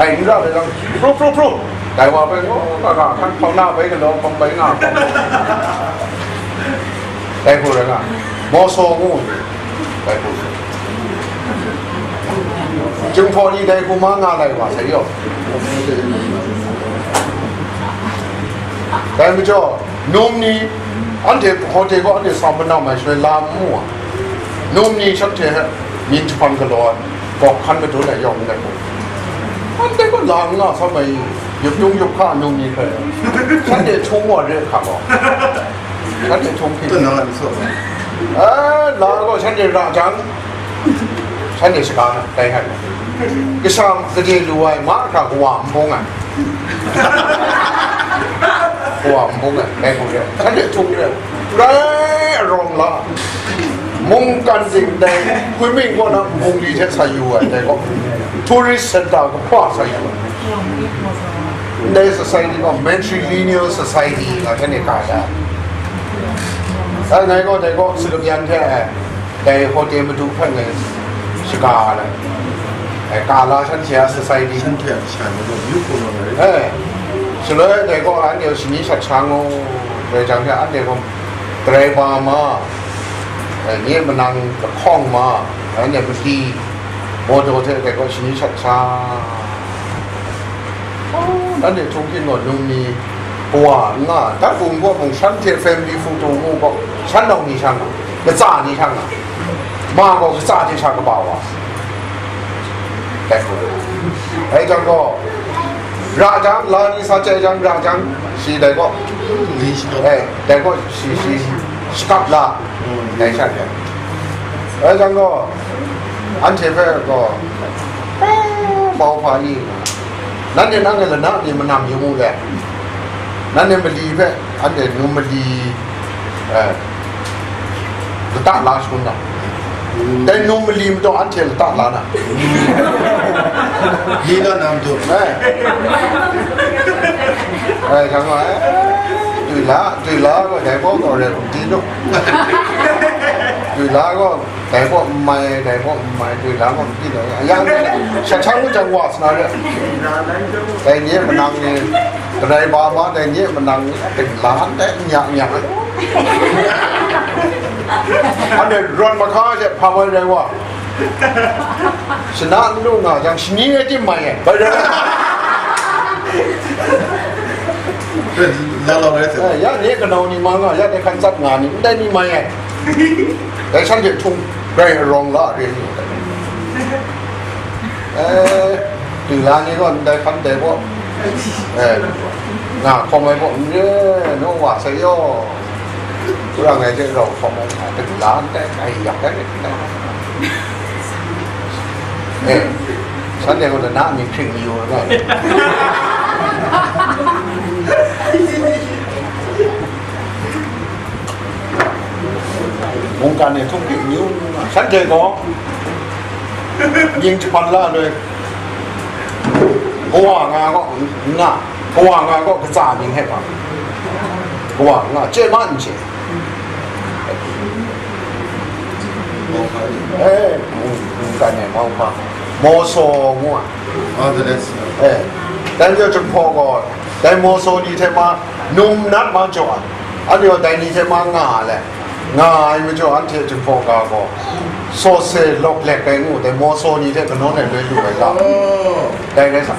Ai, n ra ai jang, pru, pru, pru. Dai wa bai, oh, ka, ka, hkan hpang na bai galaw, hpang bai nga, hpang. Dai hku rai nga, Mawsaw ngu, dai hku. Jinghpaw ni dai hku ma nga lai wa sai yaw. Dai majaw, num ni, anhte hkawhte gaw anhte sa manam ai shaloi la n mu ai. Num ni shanhte hpe myin jahpan galaw ai, gawk hkan madun ai yawng n rai mu. Anhte gaw la n nga sa mai, yup yung yup hka num ni hpe, shanhte htung wa re hkam gaw. Shanhte htung hpyi. Tun nang a ni saw. Eh, la gaw shanhte ra jang, shanhte shaga na tai hkai. Kasha kaje lu ai mahkra kawa n bung ai. Kawa n bung ai, dai hku re. Shanhte htung re. Rai arawng la. Mungkan ding dai, Kunming kaw na nbung li hte sa yu ai, dai gaw. Tourist center kaba sa yu ai. Ndai society gaw matrilineal society nga hte ne ka da. Ai, ngai gaw dai gaw, Sagabian hte, eh, dai hote madu hpe ngai shaga ai. Ai, ka la shanhte a society. Shanhte a shan madu yu hku naw na rai. Eh, shaloi dai gaw, anhte shani shat sha ngu, dai jang hte anhte gaw, driver ma, eh, nye manang lahkawng ma, anhte madi, motor hte dai gaw shani shat sha. Oh, nanhte htung hpyin gaw num ni, kawa n nga, dat hpung gaw hpung shanhte family photo ngu gaw, shan nau ni sha nga, latsa ni sha nga, ma gaw latsa hte sha kaba wa. Dai hku. Dai jang gaw, ra jang, la ni sa chye jang, ra jang, shi dai gaw, eh, dai gaw shi, shi, shakap la, dai sha hte. Dai jang gaw, anhte hpe gaw, eh, mauhpa ni, nanhte nang e lana ni manam yu mu le, nanhte mali hpe, anhte num mali, eh, lata la shangun na. Dai num mali majaw anhte lata la na. Ni la nam tu. Eh. Eh, shangai, eh, dwi la, dwi la gaw, dai gaw gaw re, di nu. Dwi la gaw, dai gaw n mai, dai gaw n mai, dwi la gaw n di nu. Yang, shat sha ngu jang wa sa na re. Dai nye manang ni, kadai ba ma dai nye manang ni, dai la ndai nya nya. Anhte rawt mahka hte hpa wai rai wa. Shana n lu nga jang, shani e tim mai ai. Bai rai. La la rai se. Eh, ya nye kanau ni ma nga, ya dai hkan tsat nga ni, ndai ni mai ai. Dai shanhte htung, grai arawng la re ni. Eh, dingla ni gaw ndai hkan dai gaw, eh, nga hkawm ai gaw n re, nu wa sai yaw. Kurang ai hte rau hkawm ai, dingla ndai, ai yak ai, ndai. Eh, shanhte gaw lana mi hpring yu ai. Mungkan e htung hpring yu, shanhte gaw mying jahpan la loi, kawa nga gaw n nga, kawa nga gaw katsa mying hpe bang, kawa nga chye ma n chye. Eh, mung, mungkan e mauhpa, Mawsaw ngu ai. Ah, the next. Eh, dan jau jahpaw gaw, dai Mawsaw ni hte ma, num nat ma jaw ai. Anhte gaw dai ni hte ma nga a le, nga ai majaw, anhte Jinghpaw ga gaw saw se lawk lek ai ngu, dai Mawsaw ni hte kanawn ai loi lu ai ga, dai rai sa,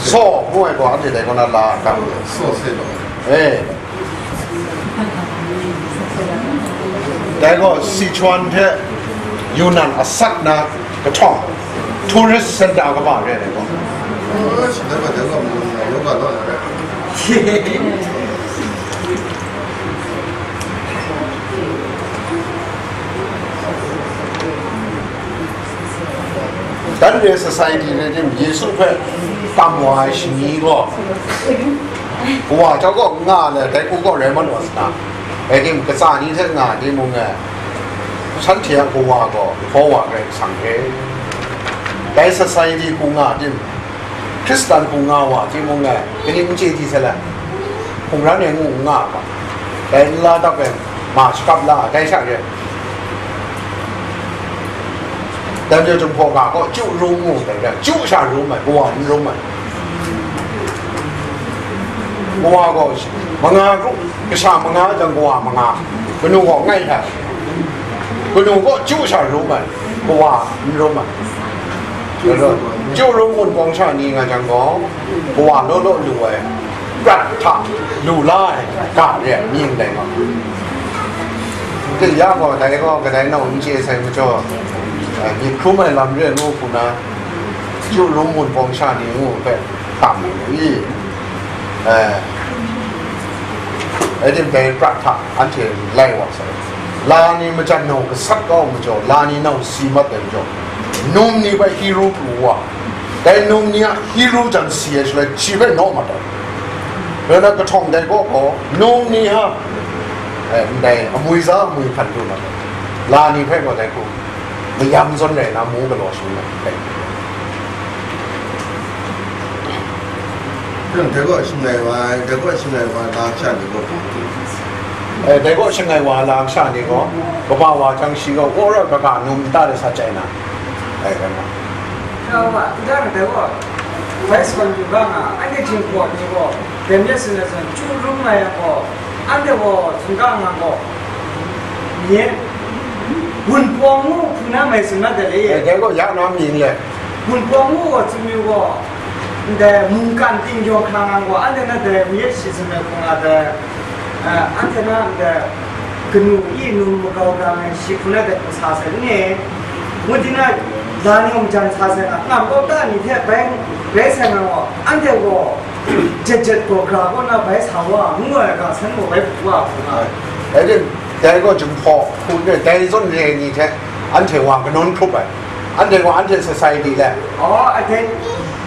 saw ngu ai gaw, anhte dai kaw na la ga, saw se lawk, e, dai gaw Sichuan hte Yunnan asak na kahtawng tourist center kaba re ai gaw. Dan re society re tim, Yesu hpe kam wa ai shani gaw, kawa jau gaw n nga le, dai hku gaw rai mat wa sa, dai tim, katsa ni hte nga timung e, shanhte a kawa gaw Yehova Karai Kasang re. Dai society hku nga tim, Hkristan hku nga wa timung e, kaning n chye di sai le, hkungran e ngu n nga ga, dai nla dap e ma shakap la ai, dai sha re. Dai majaw Jinghpaw ga gaw chyu rum mu dai re, chyu sha rum ai, kawa n rum ai. Kawa gaw manga ru, kasha manga jang kawa manga, kanu gaw ngai hta, kanu gaw chyu sha rum ai, kawa n rum ai. Chyu rum gun pawng sha ni nga jang gaw, kawa law law lu ai, prat hta lu la ai ga re ai mying dai nga. Dai ya gaw, dai gaw kadai nau n chye sai majaw, eh, myit hkrum ai lam re ngu hku na, chyu rum gun pawng sha ni ngu hpe tam ai i, eh, Edin dai prat hta anhte lai wa sai. La ni majan nau gasat kau majaw, la ni nau si mat ai majaw, num ni bai Hero pru wa, dai num ni a Hero jan si ai shaloi, shi bai naw mat ai. Rai na kahtawng dai gaw gaw, num ni ha, eh, ndai amwi za amwi hkan lu mat ai. La ni hpe gaw dai hku mayam zawn rai na, mu galaw shangun ai hpe. Dai gaw shangai wa, dai gaw shangai wa, la kasha ni gaw, eh, dai gaw shangai wa, la kasha ni gaw, kaba wa jang shi gaw, wora kaga num nta de sa chye na, eh, rai nga. Kawa, dai gaw, bai swan yu ga nga, anhte Jinghpaw ni gaw, dai myit sin ai zawn, chyu rum nga yang gaw, anhte gaw hkungga nga gaw, nye, Gun Pawng ngu hpung na mai tsun na de le. Eh, dai gaw ya na mying le. Gun Pawng ngu gaw tsun yu gaw, ndai mungkan ting yawng hkra nga gaw, anhte na dai myit shi tsun ai hpung a dai, eh, anhte na ndai kanu i num magau ga ngai shi hpung na dai hpung sa sai ni. Ngu di na, la ni gaw majan sa sai nga, ngam kau ta ni hte bai, bai sai nga gaw, anhte gaw, Jet jet gaw gra kaw na bai sa wa, ngu ai ga san gaw bai hpu wa hpu nga ai. Dai rin, dai gaw Jinghpaw hku n rai, dai zawn re ai ni hte anhte wa kanawn hkrup ai. Anhte gaw anhte society le. Oh, I think,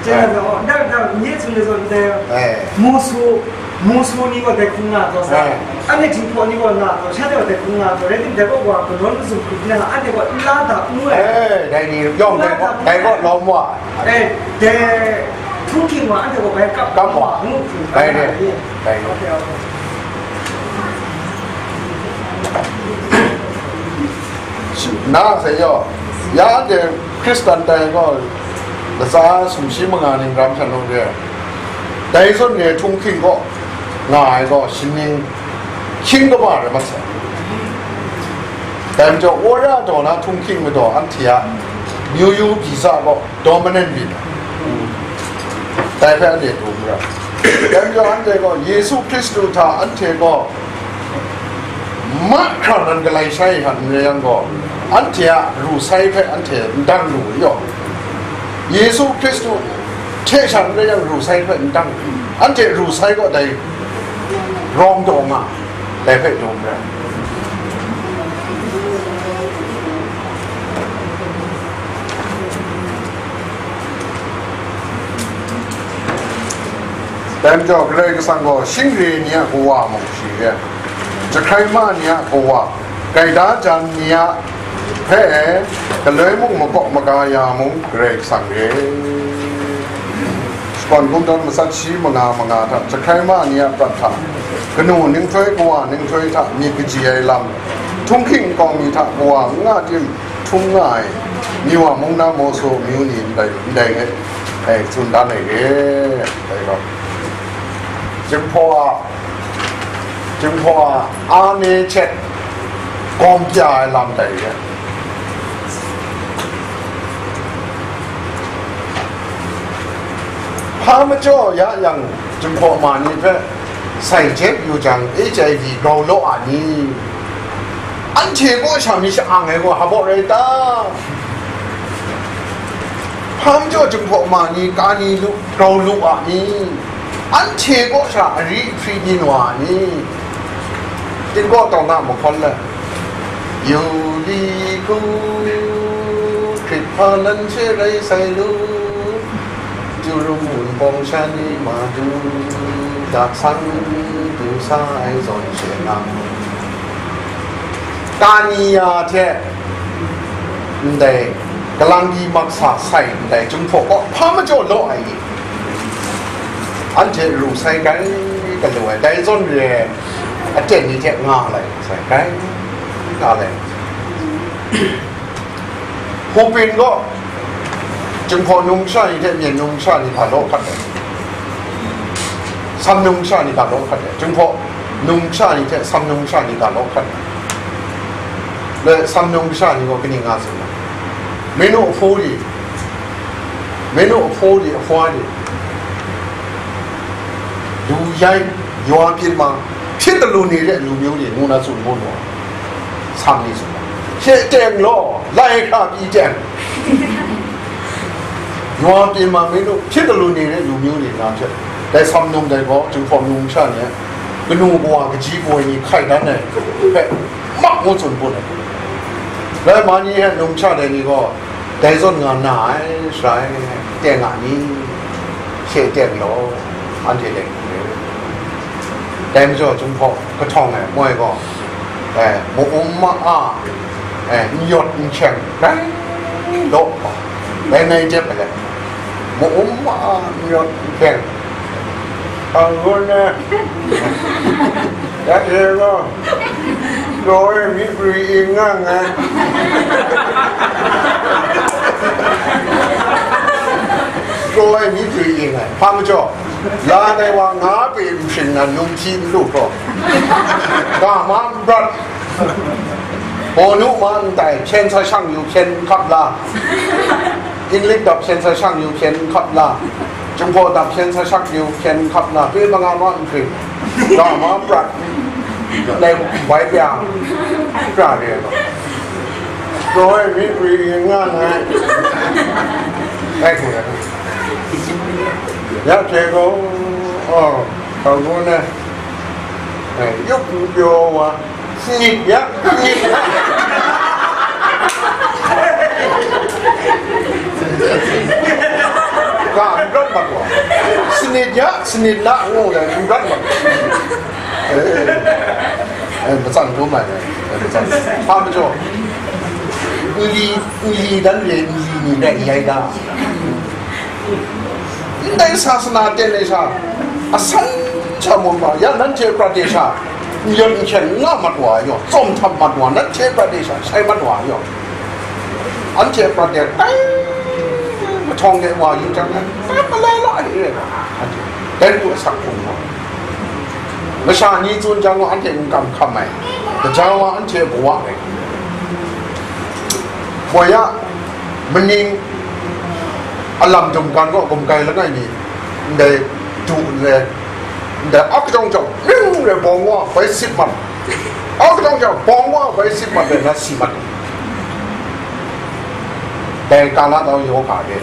eh, dai, dai, nye tsun de zawn dai, eh, Musu, Musu ni gaw dai hku nga taw sa. Eh. Anhte Jinghpaw ni gaw nga taw, shanhte gaw dai hku nga taw, rai tim dai gaw wa kanawn mazum hkrup na, anhte gaw n la da, ngu ai. Eh, dai ni yawng dai gaw, dai gaw lawm wa. Eh, dai Htunghking wa anhte gaw bai kap kap wa, ngu hku bai ne, bai ne. Ok, ok. Na sai yaw, ya anhte Hkristan tai gaw, latsa sumshi manga ning ram shan lung de, dai zawn re Htunghking gaw nga ai gaw, shaning hkying kaba rai mat sai. Dai majaw, Wora daw na Htunghking madaw anhte a myu yu biza gaw, dominant myit ai. Dai hpe anhte dum ra. Dai majaw anhte gaw Yesu Hkristu hta anhte gaw mahkra nan galai shai hkan n rai yang gaw, anhte a ru sai hpe anhte n dang lu ai yaw. Yesu Hkristu hte sha n rai yang ru sai hpe n dang. Anhte ru sai gaw dai rawng daw nga. Dai hpe dum ai. Dai majaw Karai Kasang gaw shingre ni a kawa mung shi re, jahkrai ma ni a kawa, gaida jan ni a hpe galoi mung makaw maga ya mung Karai Kasang re. Shakawn Hkum Dawn matsat shi manga manga hta, jahkrai ma ni a prat hta, kanu ninghtoi kawa ninghtoi hta myit kaji ai lam, Htunghking nkau mi hta kawa n nga tim htung nga ai, Miwa mung na Mawsaw amyu ni ndai, ndai ngai, ai, tsun dan ai re, dai gaw. Jinghpaw a Jinghpaw a, a ne chet gawm pya ai lam tai re. Hpa majaw ya yang, Jinghpaw ma ni hpe sai jep yu jang, H I V grau law a ni? Anhte kaw sha mi sha-ang ai gaw hpa baw rai ta? Hpa majaw Jinghpaw ma ni ka ni lu, grau lu a ni? Anhte kaw sha ari hpri byin wa a ni? Tingkaw taw na mahkawn le, yu li hku, hkrit hpa nan she rai sai lu, Juru wunpawng sha ni ma du, dak sang du sa ai zawn she nang. Kaniya hte ndai, kalang di maksa sai ndai Jinghpaw kaw hpa majaw law ai ni? Anhte ru sai kai, galaw ai, dai zawn re ai aten ni hte nga lai sai kai, nga lai. Hpupin gaw, Jinghpaw numsha ni hte Myen numsha ni hta law hkat ai. Sam numsha ni hta law hkat ai. Jinghpaw numsha ni hte Sam numsha ni hta law hkat ai. Le Sam numsha ni gaw kaning nga tsun ai? Menu ahpu ni, menu ahpu ni, ahwa ni, lu yai, yaw byin ma, hpyi talu ni re ai lu myu ni, ngu na tsun mu nu ai. Sam ni tsun ai. Hkye teng law, lai hkra pyi teng. Yaw byin ma mi nu, hpyi talu ni re ai lu myu ni na hte, dai Sam num dai gaw, Jinghpaw numsha ni, kanu kawa kaji kaw ni hkai dan ai hpe, mak ngu tsun bun ai. Dai ma ni hte numsha dai ni gaw, dai zawn nga na ai, shaloi, teng a ni, hkye teng law, anhte dai hku re. Dai majaw, Jinghpaw kahtawng ai moi gaw, eh, ma-um ma-a, eh, n yawt n hkyeng rai law, dai ngai jep ai le, ma-um ma-a, n yawt n hkyeng, a ngun ai, ya e gaw, Gaw ai myi prwi ing nga nngai. Gaw ai myi prwi ing ai. Hpa majaw, la dai wa nga pyi n hpring na num hti n lu hkraw, ga ma n brat, bawnu ma n tai, hpyen sa shang yu hpyen n hkap la, Inglik dap hpyen sa shang yu hpyen n hkap la, Jinghpaw dap hpyen sa shang yu hpyen n hkap la, pe manga ma n hpring, ga ma n brat. Lai bai pya, pra re ai gaw, gaw ai myi prwi ing nga nngai. Ai hku ai. Ya hte gaw, aw, hkau ngu na, eh, yup n pyaw wa, sanit ya, sanit ya. Ga n rawt mat wa, sanit ya, sanit la, ngu ai n rawt mat. Eh, eh, matsan dum ai, eh, matsan. Hpa majaw, nli, nli dan re, nli ni rai yai da. Ndai sasana ten ai sha, asan sha mung ma, ya nanhte prat de sha, n yawt n hkyen n nga mat wa yaw, tsawm htam mat wa, nanhte prat de sha, shai mat wa yaw. Anhte prat de, tai, mahtawng de wa yu jang, tai malai la ni rai wa, anhte, dai hku asak hkrung wa. Masha ni tsun jang gaw, anhte n kam hkam ai, gaja wa anhte a kawa rai. Moi ya, maning a lam dum gan gaw gumkai langai mi, ndai du n re, ndai a kajawng jawng, ring re bawng wa, bai sit mat, a kajawng jawng, bawng wa, bai sit mat, bai na si mat. Dai kala tau yaw ga de,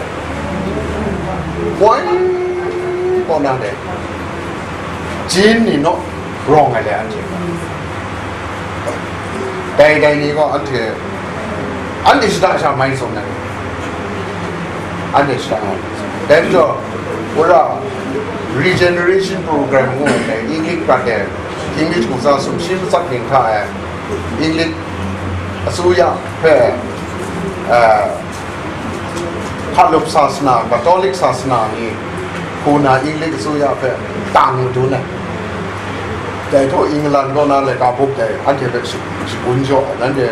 moi, kaw na de, jin ni naw, rawng ai le anhte. Dai, dai ni gaw anhte, anhte shada sha mai tsun ai. Anhte shada mai tsun. Dai majaw, wora regeneration program ngu ai dai, English prat de, English kusa sumshi matsat ning hta e, English အစိုးရ hpe, eh, Hkalup sasana, Katolik sasana ni hku na English အစိုးရ hpe tang madun ai. Dai htaw England kaw na laika bup dai, anhte hpe shi-, shagun jaw ai, nanhte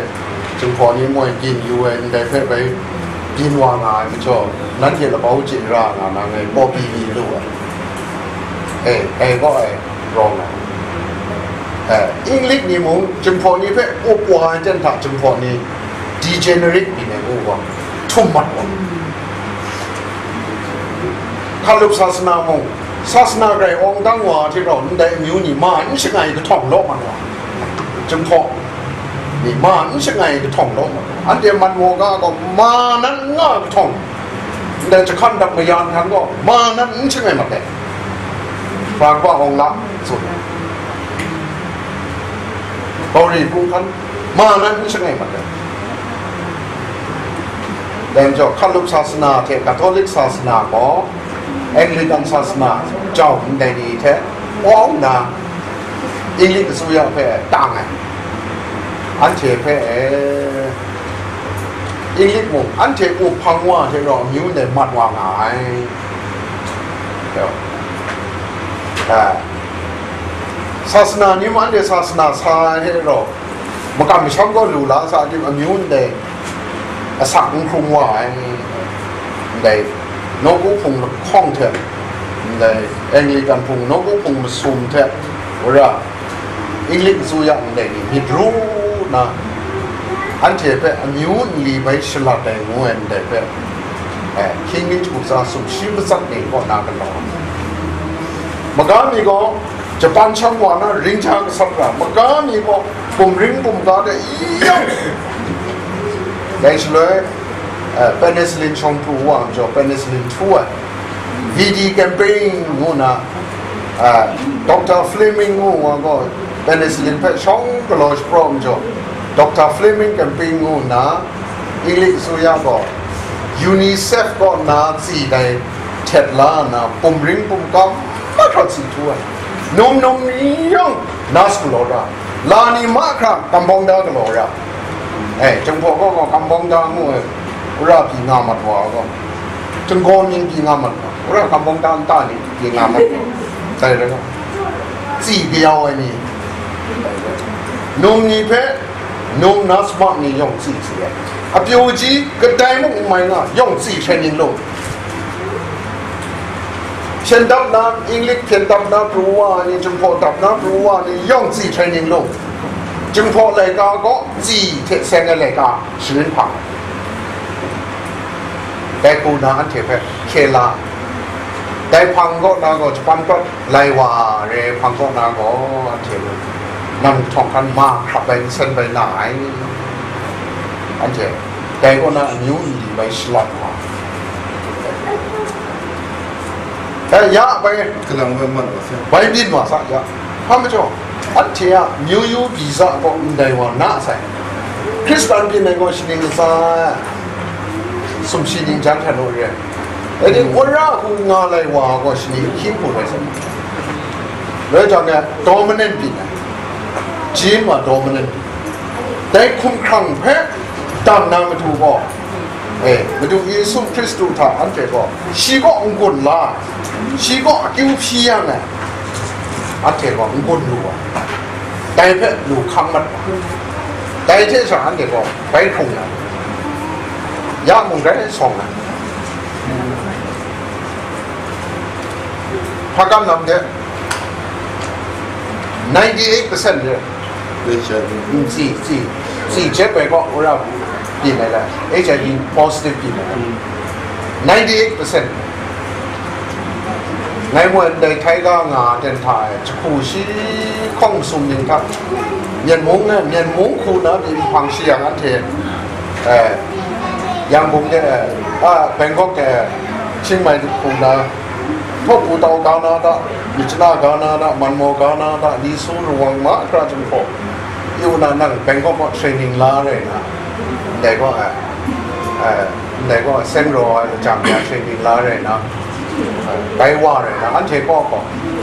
Jinghpaw ni moi byin yu ai, ndai hpe bai byin wa nga ai majaw, nanhte labau chye ra nga na ngai pawpyi ni lu ai. E, dai gaw ai, rawng ai. Inglik ni mung, Jinghpaw ni hpe up wa ai ten hta Jinghpaw ni degenerate byin ai ngu gaw, htum mat wa. Hkalup sasana mung, sasana grai awng dang wa hte rau ndai amyu ni ma n shangai kahtawng law mat wa. Jinghpaw ni ma n shangai kahtawng law mat wa. Anhte mat wa ga gaw ma nan n nga kahtawng, ndai jahkan dap mayan hkan gaw ma nan n shangai mat ai. Hpa kaba awng la tsun ai. Bawri hpung hkan ma nan n shangai mat ai. Dai majaw, Hkalup sasana hte Katolik sasana gaw, Anglikan sasana jau ndai ni hte awng nna, Inglik asuya hpe tang ai. Anhte hpe, Inglik mung anhte up hpang wa hte rau amyu ndai mat wa nga ai. Sasana ni mung anhte sasana sa ai hte rau, makam masham gaw lu la sa tim, amyu ndai asak n hkrung wa ai. Ndai nawku hpung lahkawng hte, ndai Anglikan hpung nawku hpung masum hte, wora Inglik asuya ndai ni myit ru nna, anhte hpe amyu nli bai shalat ai ngu ai ndai hpe, eh, hkying mi hku tsa sumshi matsat ni kaw na galaw. Maga mi gaw, Japan shang wa na ring ja gasat ra, maga mi gaw bumring bumga de yawng. Dai shaloi, eh, penicillin shawng pru wa majaw, penicillin htu ai. V D campaign ngu na, eh, Doctor Fleming ngu wa gaw, penicillin hpe shawng galaw shapraw majaw, Doctor Fleming campaign ngu na, Inglik asuya gaw, UNICEF kaw na tsi dai htet la nna, bumring bumga mahkra tsi htu ai. Num num ni yawng na sa galaw ra, la ni mahkra kampawng da galaw ra. Eh, Jinghpaw kaw gaw kampawng da ngu ai, wora pyi nga mat wa gaw, Jinghpaw mying pyi nga mat wa, wora kampawng da nta ni pyi nga mat wa. Dai rai gaw, tsi kayau ai ni, num ni hpe, num na sma ni yawng tsi tsi ai. Apyu ji kadai mung n mai nga, yawng tsi training lung. Hpyen dap na, Inglik hpyen dap na pru wa ni, Jinghpaw dap na pru wa ni, yawng tsi training lung. Jinghpaw laika gaw tsi hte seng ai laika sharin hpang. Dai hku na anhte hpe hkye la. Dai hpang kaw na gaw Japan prat lai wa re hpang kaw na gaw anhte nang htawng hkan ma hkrap ai nsen bai na ai. Anhte dai kaw na amyu nli bai shalat wa. Dai ya bai, kalang bai man wa sa, bai byin wa sa ya. Hpa majaw, anhte a myu yu biza gaw ndai wa na sai. Hkristan byin ai gaw shaning latsa, sumshi ningjan hkran u re. Dai ni wora hku nga lai wa gaw shaning hkying hku rai sai. Rai jang e, dominant byin ai. Jin wa dominant byin. Dai hkumhkrang hpe dam na matu gaw, eh, Madu Yesu Hkristu hta anhte gaw, shi kaw n-gun la, shi kaw akyu hpyi yang ai, anhte gaw n-gun lu ai. Dai hpe lu hkang mat ai. Dai hte sha anhte gaw bai hkrung ai. Ya mung rai sawng ai. Hpa kan lam de, ninety eight percent de. Tsi, tsi, tsi jep ai gaw wora byin ai la, H I V positive byin ai la. Ninety eight percent. Ngai moi ndai htai ga nga ten hta e, jahku shi hkawng masum ning hta, Myen mung e, Myen mung hku na pyi nhpang shi yang anhte, eh, Yangon de, a, Bangkok de, Chiang Mai hku na, Hpawpu tau ga na da, Myitkyina ga na da, Manmaw ga na da, Lisu Rawang mahkra Jinghpaw, yu na nang Bangkok gaw training la rai na, ndai gaw, eh, eh, ndai gaw seng raw ai lajang ya training la rai na, eh, bai wa rai na, anhte kaw gaw,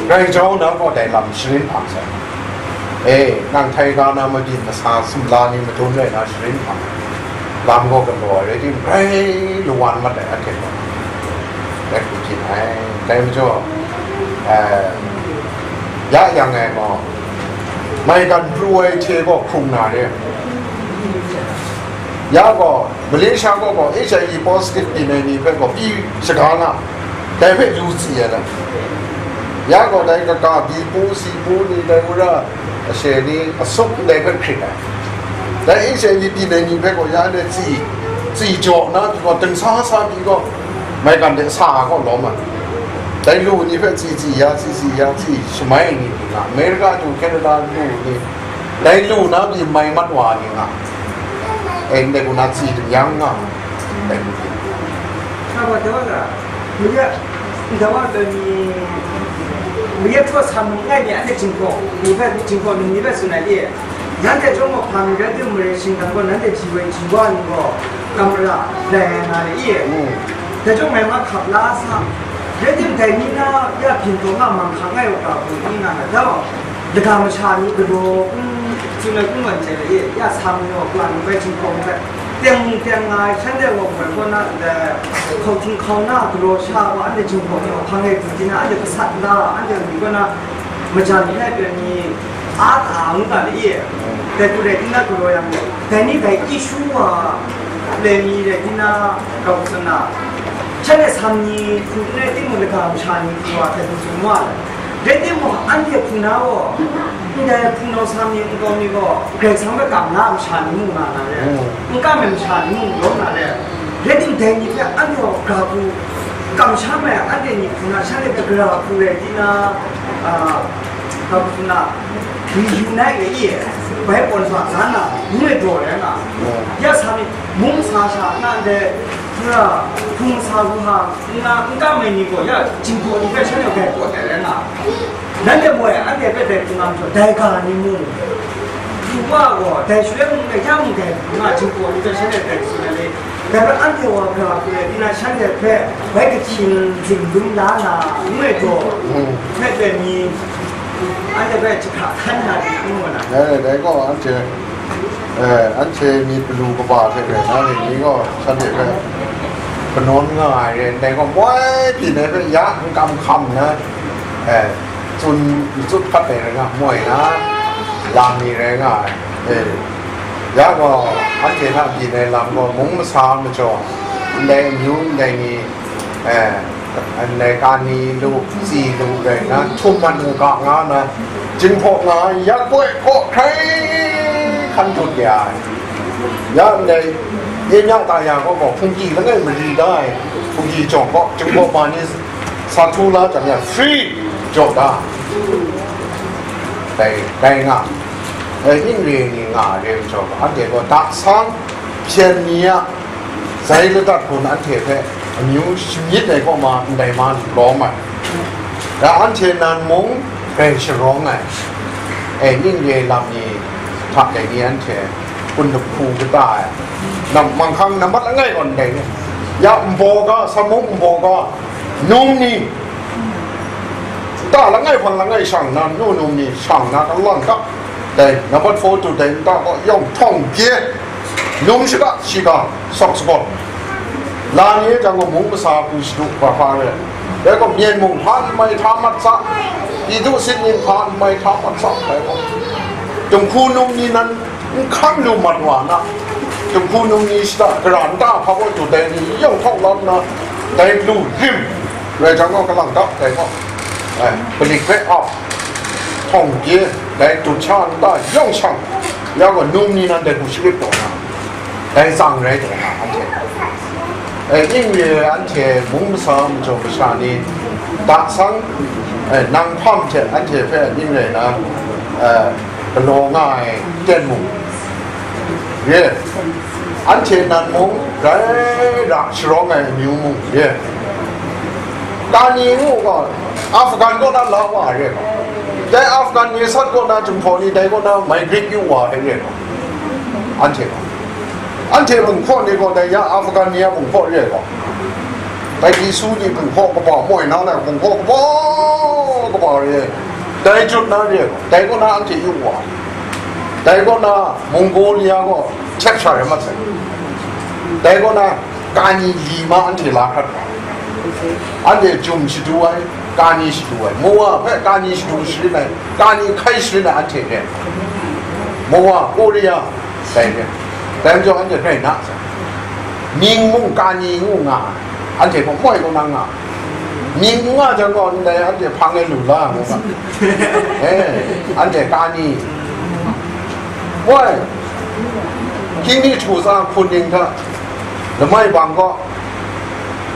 rai jau na gaw dai lam sharin hpang sai. E, nang htai ga na mabyin masa sumla ni madun rai na sharin hpang, lam gaw galaw ai rai tim, grai lawan mat ai, anhte gaw rai hku byin ai. Dai majaw, eh, ya yang ai gaw, maigan pru ai hte gaw hkrung na re. Ya gaw, Malaysia kaw gaw H I V positive byin ai ni hpe gaw pyi shaga nga, dai hpe yu tsi ai lam. Ya gaw dai kaga bi pu si pu ni, dai wora ashe ni, asup ndai hpe hkrit ai. Dai H I V pyi ai ni hpe gaw ya ndai tsi, tsi jaw na pyi gaw, dingsa sa pyi gaw, maigan de sa ai gaw lawm ai. Dai lu ni hpe tsi tsi ya, tsi tsi ya, tsi shamai ai ni nga, America du, Canada lu ni, dai lu na pyi mai mat wa ai ni nga. E, ndai gaw na tsi ding yang nga, dai lu ni. 那么等会儿，你这，你等会儿等你，你也做他们那边的情况，你在情况，你在是哪里？人家中国旁边的没人心，他们人家机会情况，你个，干嘛啦？来哪里？嗯，这种没嘛看拉萨，人家在你那也平常啊，蛮看爱有搞不定啊，知道？ Lagaw masha ni galaw n tsun ai n wan chye ai, ya sa majaw, kalang bai Jinghpaw bai, teng mung teng nga ai, shanhte gaw moi kaw na, hkau hting hkau na galaw sha wa, anhte Jinghpaw ni hpang e du di na, anhte gasat la, anhte ni kaw na, majan hpe pyi ni, a ta ngu ga ni, dai hku rai di na galaw yang, dai ni dai issue wa, le mi rai di na, kau tsun na, shanhte sam ni hku n rai timung, lagaw masha ni hku wa, dai hku tsun wa. Rai timung, anhte hpung na gaw, ndai hpung nau sa mi nkau mi gaw, Karai Kasang hpe kam na masha ni mung nga na re, mm, n kam ai masha ni mung rawng na re, rai timung, dai ni hpe anhte gaw gara hku kamsham ai, anhte ni hpung na shanhte gara hku rai di na, a, gara hku na, reunite rai i, bai pawt sa sa na, ngu ai daw rai nga, mm, ya sa mi, mung sa sha na ndai, gara hpung sa hku hang, N nga n kam ai ni gaw ya, Jinghpaw ni hpe shanhte dai pawt ai rai nga, nanhte moi anhte hpe dai hpung nga majaw, dai ga ni mung, hpung wa gaw, dai shaloi mung, dai hta mung dai hpung nga, Jinghpaw ni hpe shanhte dai tsun ai ni, dai hpe anhte wa gara hku rai di na, shanhte hpe bai kahkying zing dum la na, ngu ai gaw, mm, hpe rai ni, anhte hpe jahkra hkan na ni, ngu na. Eh, dai gaw anhte Eh, anhte myit galu kaba hte rai na, ni gaw shanhte hpe kanawn nga ai rai ndai gaw, moi byin ai hpe ya n kam hkam na, eh, tsun n tsun hkat ai rai nga, moi na lam ni rai nga ai. Eh, ya gaw, anhte hta byin ai lam gaw, mung masa majaw, ndai amyu ndai ni, eh, Ndai kani lu, tsi lu rai na, htum man u ga nga na, Jinghpaw nga ai, ya koi kaw hkrai hkan dut ya ai. Ya ndai, Yemya Taya gaw gaw, hpungki langai mari da ai, hpungki jawng gaw, Jinghpaw ma ni sa htu la jang ya, free jaw da. Dai, dai nga, dai ning re ni nga ai re jawng, anhte gaw da sang, hpyen ni a, Zai ladat hpun anhte hpe amyu shamyit ai kaw ma ndai ma lawm ai. Ya anhte nan mung grai sharawng ai. E, ning re lam ni hta dai ni anhte kun lahpu kata ai. Nam, manghkang nambat langai gaw ndai ni. Ya nbaw ga, sa mung nbaw ga, num ni, ta langai hpang langai shang na, nu num ni shang na, kalang ga, dai, nambat four tu dai nta gaw yawng htawng bye, num shaka shiga, sawk sagawn. La ni e jang gaw mung masa hku shadu hpa hpa re. Dai gaw myen mung hpa n mai hta mat sa, Titu sit ni hpa n mai hta mat sa, dai gaw. Dinghku num ni nan n hkam lu mat wa na, dinghku num ni shada gara nta hpa gaw du dai ni yawng hkawng lam na, dai lu rim rai jang gaw kalang dap dai gaw, ai, panik hpe ap, htawng bye, dai dut sha nta yawng shang, ya gaw num ni nan dai hku sharit taw na, dai tsang rai taw na, anhte. E, ning re ai anhte mung masa majaw masha ni, da sang, e, nang hpam hte anhte hpe ning rai na, e, galaw nga ai ten mung, re, anhte nan mung grai ra sharawng ai amyu mung, re, Kani ngu gaw, Afghan kaw na la wa ai re gaw, dai Afghan ni sat kaw na Jinghpaw ni dai kaw na migrate yu wa ai re gaw, anhte gaw. Anhte bunghkaw ni gaw dai ya Afghan ni a bunghkaw re ai gaw, dai Jisu ni bunghkaw kaba moi na lai bunghkaw kaba, kaba re ai, dai jut na re ai gaw, dai kaw na anhte yu wa ai, dai kaw na Mongolia gaw capture rai mat sai, dai kaw na kani li ma anhte la hkrat wa ai, anhte jum shadu ai, kani shadu ai, mawa hpe kani shadu sharin ai, kani hkai sharin ai anhte re ai, mawa Korea, dai re, dai majaw anhte rai na sai, mying mung kani ngu nga ai, anhte gaw moi kaw na nga ai, Mying n nga jang gaw, ndai anhte hpang e lu la, ngu ga. Eh, anhte ka ni? Woi, hkying mi htu tsa hpun ning hta, lamai bang gaw,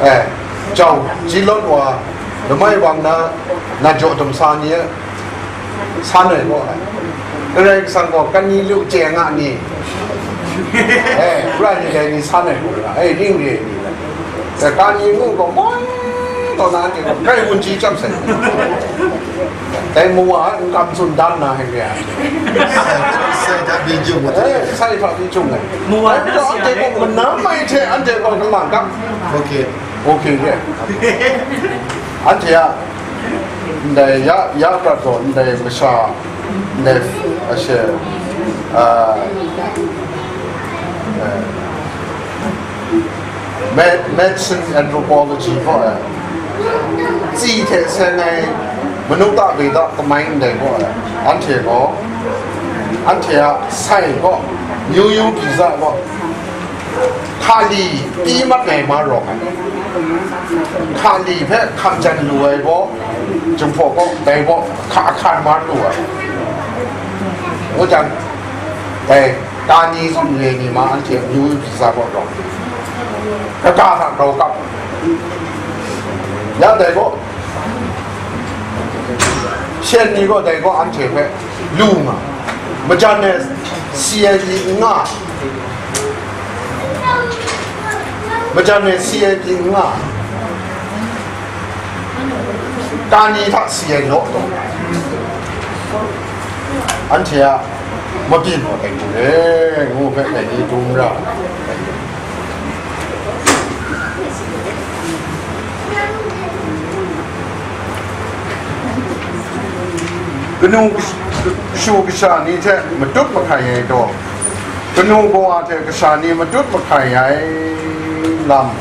eh, jau ji lawn wa, lamai bang na, na jaw dum sa ni e, san ai gaw ai. Karai Kasang gaw, kan ni lu chye nga ni? Eh, pra ni dai ni san ai gaw ra, eh, ring re ni la. Dai ka ni ngu gaw, moi gaw na ni gaw, grai wun ji chyam sai. Dai mu wa, n kam tsun dan na hai re ai. Sai, sai hta byin jung wa. Eh, sai hta byin jung ai. Mu wa, dai gaw, anhte gaw, manam mai hte, anhte gaw, kalang kang. Okay. Okay, yeah. Anhte a, ndai ya, ya prat gaw, ndai masha, ndai, ashe, ah, eh, med-, medicine anthropology gaw, eh, tsi hte seng ai, manuk ta, bai ta, kamai ndai gaw, eh, anhte gaw, anhte a sai gaw, yu yu pyi za gaw, Hkali pyi mat ai ma rawng ai. Hkali hpe hkam jan lu ai gaw, Jinghpaw gaw, dai gaw, hka-, hkan ma lu ai. Ngu jang, dai, ka ni zawn re ni ma anhte amyu pyi sa gaw rawng. Kaga hta grau kap. Ya dai gaw, Shen ni gaw dai gaw anhte hpe lu nga, majan e C I D n nga, majan e C I D n nga, ka ni hta C I D law taw, anhte a mabyin wa dai hku re, ngu hpe dai ni dum ra. Kanu kashu kasha ni hte matut mahkai ai gaw, kanu kawa hte kasha ni matut mahkai ai lam,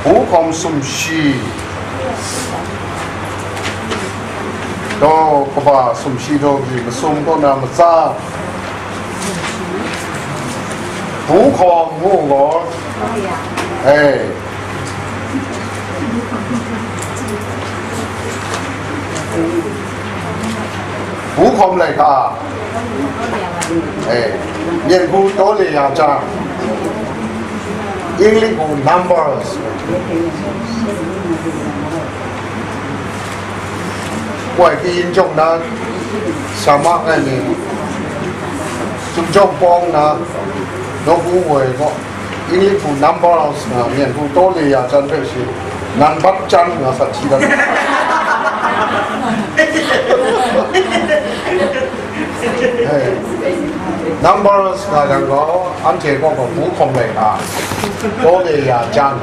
hpu hkawm sumshi, daw kaba sumshi daw kali masum kaw na matsa, hpu hkawm ngu gaw, eh, hpu hkawm laika, eh, myen hku taw le ya jang, English hku numbers, Kawai hpyi yin jawng na, sa ma ai ni, sumjawng pawng na, nawku woi gaw, English hku numbers nga, myen hku taw le ya jan hpe shi, nan bat jan nga sa hti dan. Eh, numbers nga yang gaw, anhte gaw gaw bu hkawm lai na, taw le ya jan.